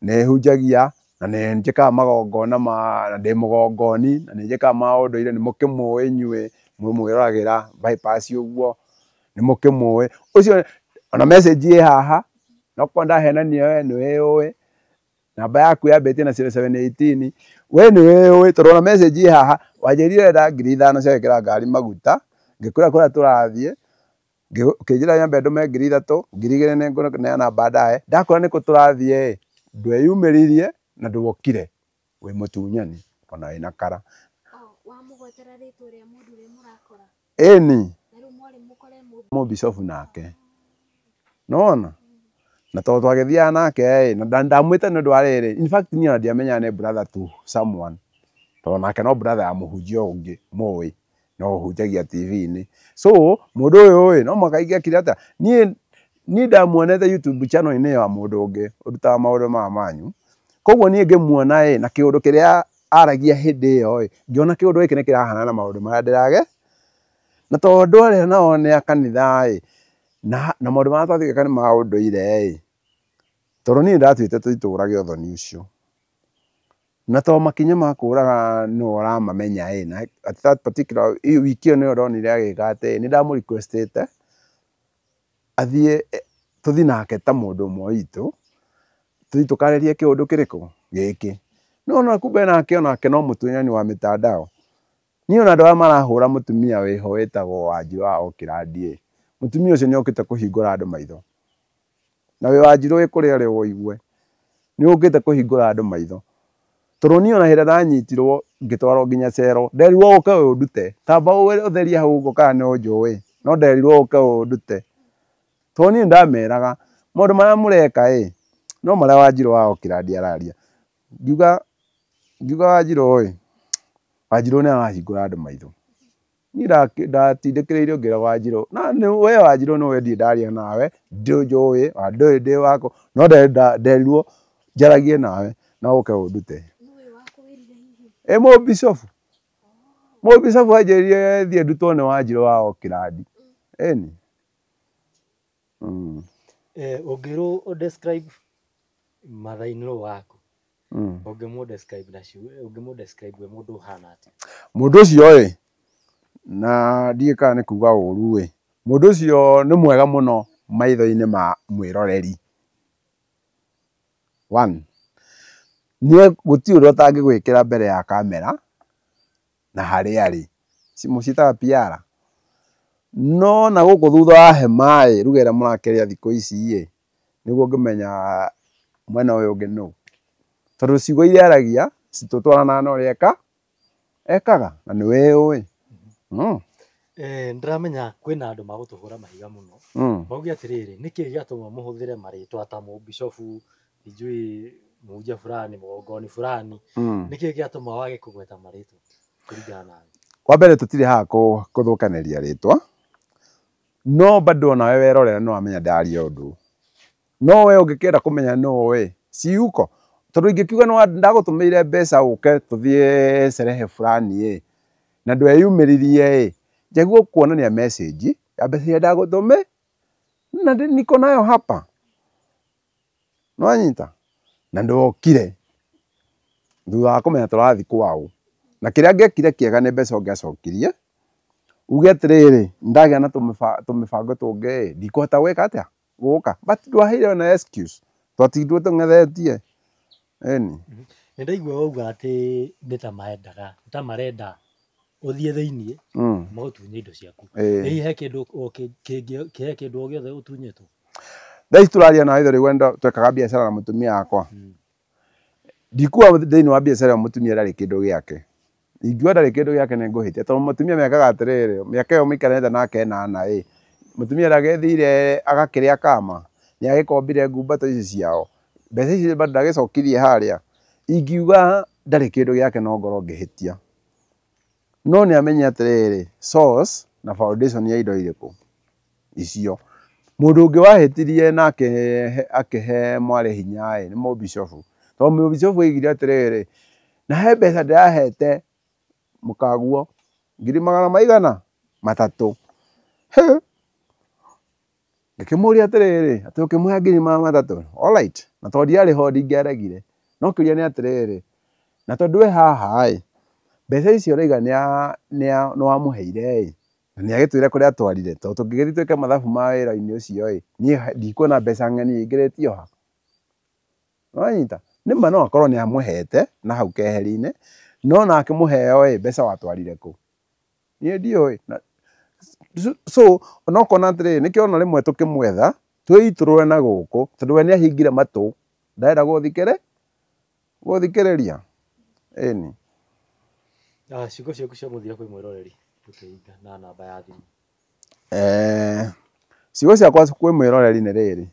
nĩ hunjagia na nĩ njĩkaga magongona ma, na ndĩ mũgongoni, na nĩ njĩkaga maũndũ nĩ mũkĩmũĩ inyuĩ, mwĩroragĩra bypass ũguo, nĩ mũkĩmũĩ. Ũcio ona message ĩ haha, no korwo ndahenania we nĩ wĩyũĩ, namba yaku yambĩtie na 0718, we nĩ wĩyũĩ, tondũ ona message ĩ haha, wanjĩrire ũrenda 5,000 cia gwĩkĩra ngari maguta, ngĩkwĩra kũrĩa tũrathiĩ, ũkĩnjĩra nyambe ndũme 3,000, 2,000 nĩ ngũneana baadaye, ndakwĩra nĩkũ tũrathiĩ ĩ, ndweyumĩririe na ndwokire, wĩ mũtunyani ona wĩna kara. Wamũgwetera rĩtwa rĩa mũndũ ũrĩa mũrakora. Ĩni. Na rĩu mwarĩ mũkore mũbicobu nake. Nĩwona? Na tondũ twagĩthiaga nake ĩ, na ndamwĩta nĩ ũndũ wa rĩrĩ, in fact niĩ ona ndiamenyaga nĩ brother to someone, tondũ nake no brother ya mũhunjia ũngĩ mũĩ, no ũhunjagia TV-inĩ. So mũndũ ũyũ ĩ, no mũhaka ingĩekire atĩa, niĩ ndamuonete YouTube channel-inĩ ya mũndũ ũngĩ ũrutaga maũndũ maya manyu, koguo niĩ ngĩmuona ĩ, na kĩũndũ kĩrĩa aragia hĩndĩ ĩyo ĩ, ngĩona kĩũndũ gĩkĩ nĩ kĩrahanana na maũndũ marĩa ndĩrage, na tondũ arĩa nao nĩ a kanitha ĩ, na maũndũ marĩa twathiĩ nĩ ma ũndũire ĩ, tondũ niĩ ndatuĩte tũitũrage ũthoni ũcio, na tondũ makinya ma kũraga nĩwe ũramamenya ĩ, na at that particular wiki ĩyo nĩyo ndonire agĩka atĩ, nĩ ndamũ requestĩte athiĩ tũthiĩ nake ta mũndũ ũmwe witũ, tũthiĩ tũkarĩrie kĩũndũ kĩrĩkũ gĩkĩ. No ona kumbe nake onake no mũtunyani wa mitandao. Niĩ ona andũ arĩa marahũra mũtumia wĩho wĩtagwo Wanjiru wa Oakland ĩ, mũtumia ũcio nĩ okĩte kũhingũra andũ maitho. Na wĩ Wanjiru wĩ kũrĩa ũrĩ ũigue, nĩ ũkĩte kũhingũra andũ maitho. Tondũ niĩ ona hĩndĩ ndanyitirwo ngĩtwarwo nginya cero, nderirwo ũke ũndute, tamba ũtherie hau ũguo kana nĩ ũnjũĩ, no nderirwo ũke ũndute. Tondũ niĩ ndameraga maũndũ marĩa mũreka ĩ, no marĩa Wanjiru wa Oakland araria. Ngiuga Wanjiru ĩ, Wanjiru nĩ arahingũra andũ maitho. Niĩ ndatindĩkĩrĩirio ngĩra Wanjiru, na we Wanjiru nĩwe ndirĩ ndaria nawe, ndũnjũĩ, ona ndũĩ ndĩ wakũ, no nderirwo njaragie nawe na ũke ũndute. Ĩ mũbicobu, mũbicobu anjĩrire thiĩ ndutwo nĩ Wanjiru wa Oakland. Ĩni. Ũngĩrwo describe mother-in-law waku, ũngĩmũ describe na ciugo, ũngĩmũ describe we mũndũ ũhana atĩa? Mũndũ ũcio ĩ, na ndiũĩ kana nĩ kuga ũru ĩ, mũndũ ũcio nĩ mwega mũno maitho-inĩ ma mwĩroreri. One, nĩ gũtirĩ ũndũ atangĩgwĩkĩra mbere ya kamera na harĩa arĩ, mũciĩtaga PR. No na gũkũ thutha wa hema ĩ, ruga ĩrĩa mũrakĩrĩa thikũ ici ĩ, nĩguo ngĩmenya mwena ũyũ ũngĩ nũ. Tondũ ciugo iria aragia citũtwaranaga na ũrĩa ekaga, na nĩ wĩyũĩ. Ndĩramenya kwĩna andũ magũtũhũra mahiga mũno. Mauge atĩrĩrĩ, nĩkĩ gĩatũma mũhũthĩre marĩtwa ta mũbicobu, sijui mũhunjia fulani, mũgongoni fulani, nĩkĩ gĩatũma wage kũgweta marĩtwa kũringana nawe? Wa mbere tũtirĩ haha kũthũkanĩria rĩtwa, no bado onawe werorera no wamenya ndaria ũndũ. No we ũngĩkĩenda kũmenya nũ ĩ, ciuko, tondũ ingĩkiuga nĩ ndagũtũmĩire mbeca ũke tũthiĩ cerehe fulani ĩ, na ndweyumĩririe ĩ, njaguo kuonania message ya mbeca iria ndagũtũmĩ, na niko nayo hapa. Nĩwanyita? Na ndwokire thutha wa kũmenya tũrathiĩ kwao. Na kĩrĩa ngĩekire kĩega nĩ mbeca ũngĩacokirie, uge atĩrĩrĩ, ndagĩa na tũmĩbango tũngĩ ĩ, ndikũhota gwĩka atĩa, gũka. But ndwaheire ona excuse, twatindirwo tũng'ethetie. Ĩni. Nĩ ndaigua wauga atĩ nĩ ta maendaga, nĩ ta marenda ũthiĩ thĩiniĩ, magũtunye indo ciaku. Hihi he kĩndũ he kĩndũ o gĩothe ũtunyĩtwo? Thaa ici tũraria nawe ithe rĩu twekaga biacara na mũtumia wakwa. Ndikuga thĩinĩ wa biacara ĩyo mũtumia ndarĩ kĩndũ gĩake. Ingiuga ndarĩ kĩndũ gĩake nĩ ngũhĩtia, tondũ mũtumia mekaga atĩrĩrĩ, mĩaka ĩyo mũikarĩte nake ĩnana ĩ, mũtumia ndagĩthire agakĩrĩa kama, nĩ agĩkombire ngumbato ici ciao, mbeca ici bado ndagĩcokirie harĩa. Ingiuga ndarĩ kĩndũ gĩake no ngorwo ngĩhĩtia. No nĩ amenye atĩrĩrĩ, source na foundation ya indo irĩkũ icio. Mũndũ ũngĩ wahĩtirie na akĩhe mwarĩ hinya ĩ, nĩ mũbicobu. Tondũ mũbicobu oigire atĩrĩrĩ, na he mbeca ndĩrahete mũkaguo ngiri magana maigana matatũ. He! Ngĩkĩmũria atĩrĩrĩ, atĩ ũkĩmũhe ngiri magana matatũ? Alright, na tondũ ndiarĩ ho ndingĩaregire. No kĩũria nĩ atĩrĩrĩ, na tondũ we haha ĩ, mbeca icio ũrauga nĩ wamũheire ĩ, na nĩ agĩtwĩre kũrĩa atwarire, tondũ tũngĩgĩthiĩ twĩke mathabu ma wĩra-inĩ ũcio ĩ, niĩ ndikuona mbeca ng'eni ĩingĩrĩtio ha. Nĩwanyita? Nĩ ma no akorwo nĩ amũhete na hau keheri-inĩ, no na akĩmũheo ĩ, mbeca watwarire kũ? Niĩ ndiũĩ. So ona ũkona atĩrĩrĩ, nĩkĩo ona rĩmwe tũkĩmwetha twĩitũrũre na gũkũ, tondũ we nĩ ahingire matũ, ndarenda gũthikĩrĩria. Ĩni. Ciugo ciaku cia mũthia kwĩ mwĩroreri tũkĩhinga na namba ya thimũ. Ciugo ciakwa kwĩ mwĩroreri nĩ rĩrĩ,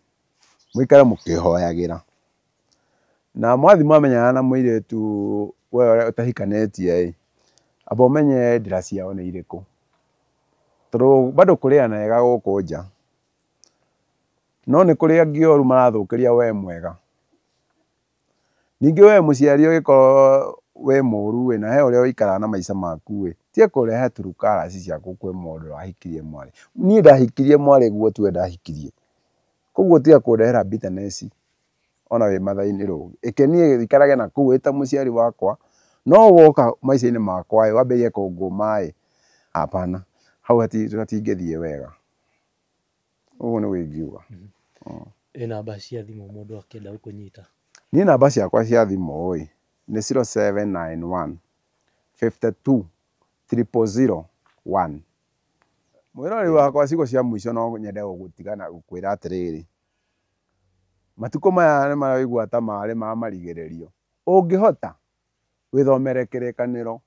mũikare mũkĩhoyagĩra. Na mwathiĩ mwamenyana na mũirĩtu we ũrĩa ũtahikanĩtie ĩ, amba ũmenye ndĩra ciao nĩ irĩkũ. Tondũ bado kũrĩ ana ega gũkũ nja, no nĩ kũrĩ angĩ oru marathũkĩria we mwega. Ningĩ we mũciari ũngĩkorwo wĩ mũru ĩ, na he ũrĩa ũikaraga na maica maku ĩ, tiga kũrehe turukarasi ciaku kwĩ mũndũ wahikirie mwarĩ. Niĩ ndahikirie mwarĩ guo tiwe ndahikirie. Koguo tiga kũndehera bitterness ona wĩ matha-inĩ rũĩ. Ĩke niĩ ikarage na kũu wĩ ta mũciari wakwa, no woka maica-inĩ makwa ĩ, wambĩrĩrie kũngũma ĩ, hapana, hau hatingĩthiĩ wega. Ũguo nĩguo ingiuga. Ĩ namba cia thimũ mũndũ akĩenda gũkũnyita? Niĩ namba ciakwa cia thimũ ĩ, nĩ 0791 52 000 1. Mwĩroreri wakwa ciugo cia mũico no nyende gũgũtigana gũkwĩra atĩrĩrĩ, matukũ maya nĩ maraigua ta marĩ ma marigĩrĩrio. Ũngĩhota wĩthomere kĩrĩkanĩro,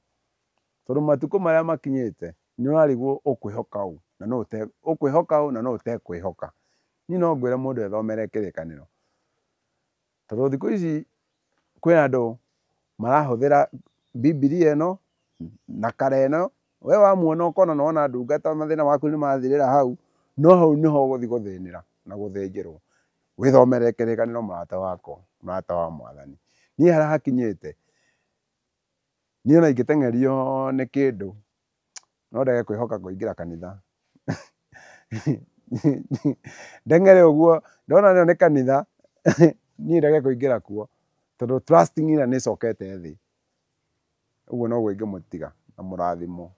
tondũ matukũ marĩa makinyĩte nĩ ũrarigwo ũkwĩhoka ũ na nũ ũkwĩhoka ũ na nũ ũtekwĩhoka. Niĩ no ngwĩre mũndũ ethomere kĩrĩkanĩro, tondũ thikũ ici kwĩna andũ marahũthĩra Bibilia ĩno na kara ĩno, we wamuona ũkona nĩ wona ndungata mathĩna maku nĩ mathirĩra hau, no hau nĩho ũgũthiĩ gũthĩnĩra na gũthĩnjĩrwo. Wĩthomere kĩrĩkanĩro mũrata wakwa, mũrata wa mwathani. Niĩ harĩa hakinyĩte, niĩ ona ingĩteng'erio nĩ kĩndũ, no ndege kwĩhoka kũingĩra kanitha. Ndeng'ere ũguo, ndona ĩno nĩ kanitha, niĩ ndege kũingĩra kuo, tondũ trusting ĩrĩa nĩ ĩcokete thĩ. Ũguo noguo ingĩmũtiga na mũrathimwo.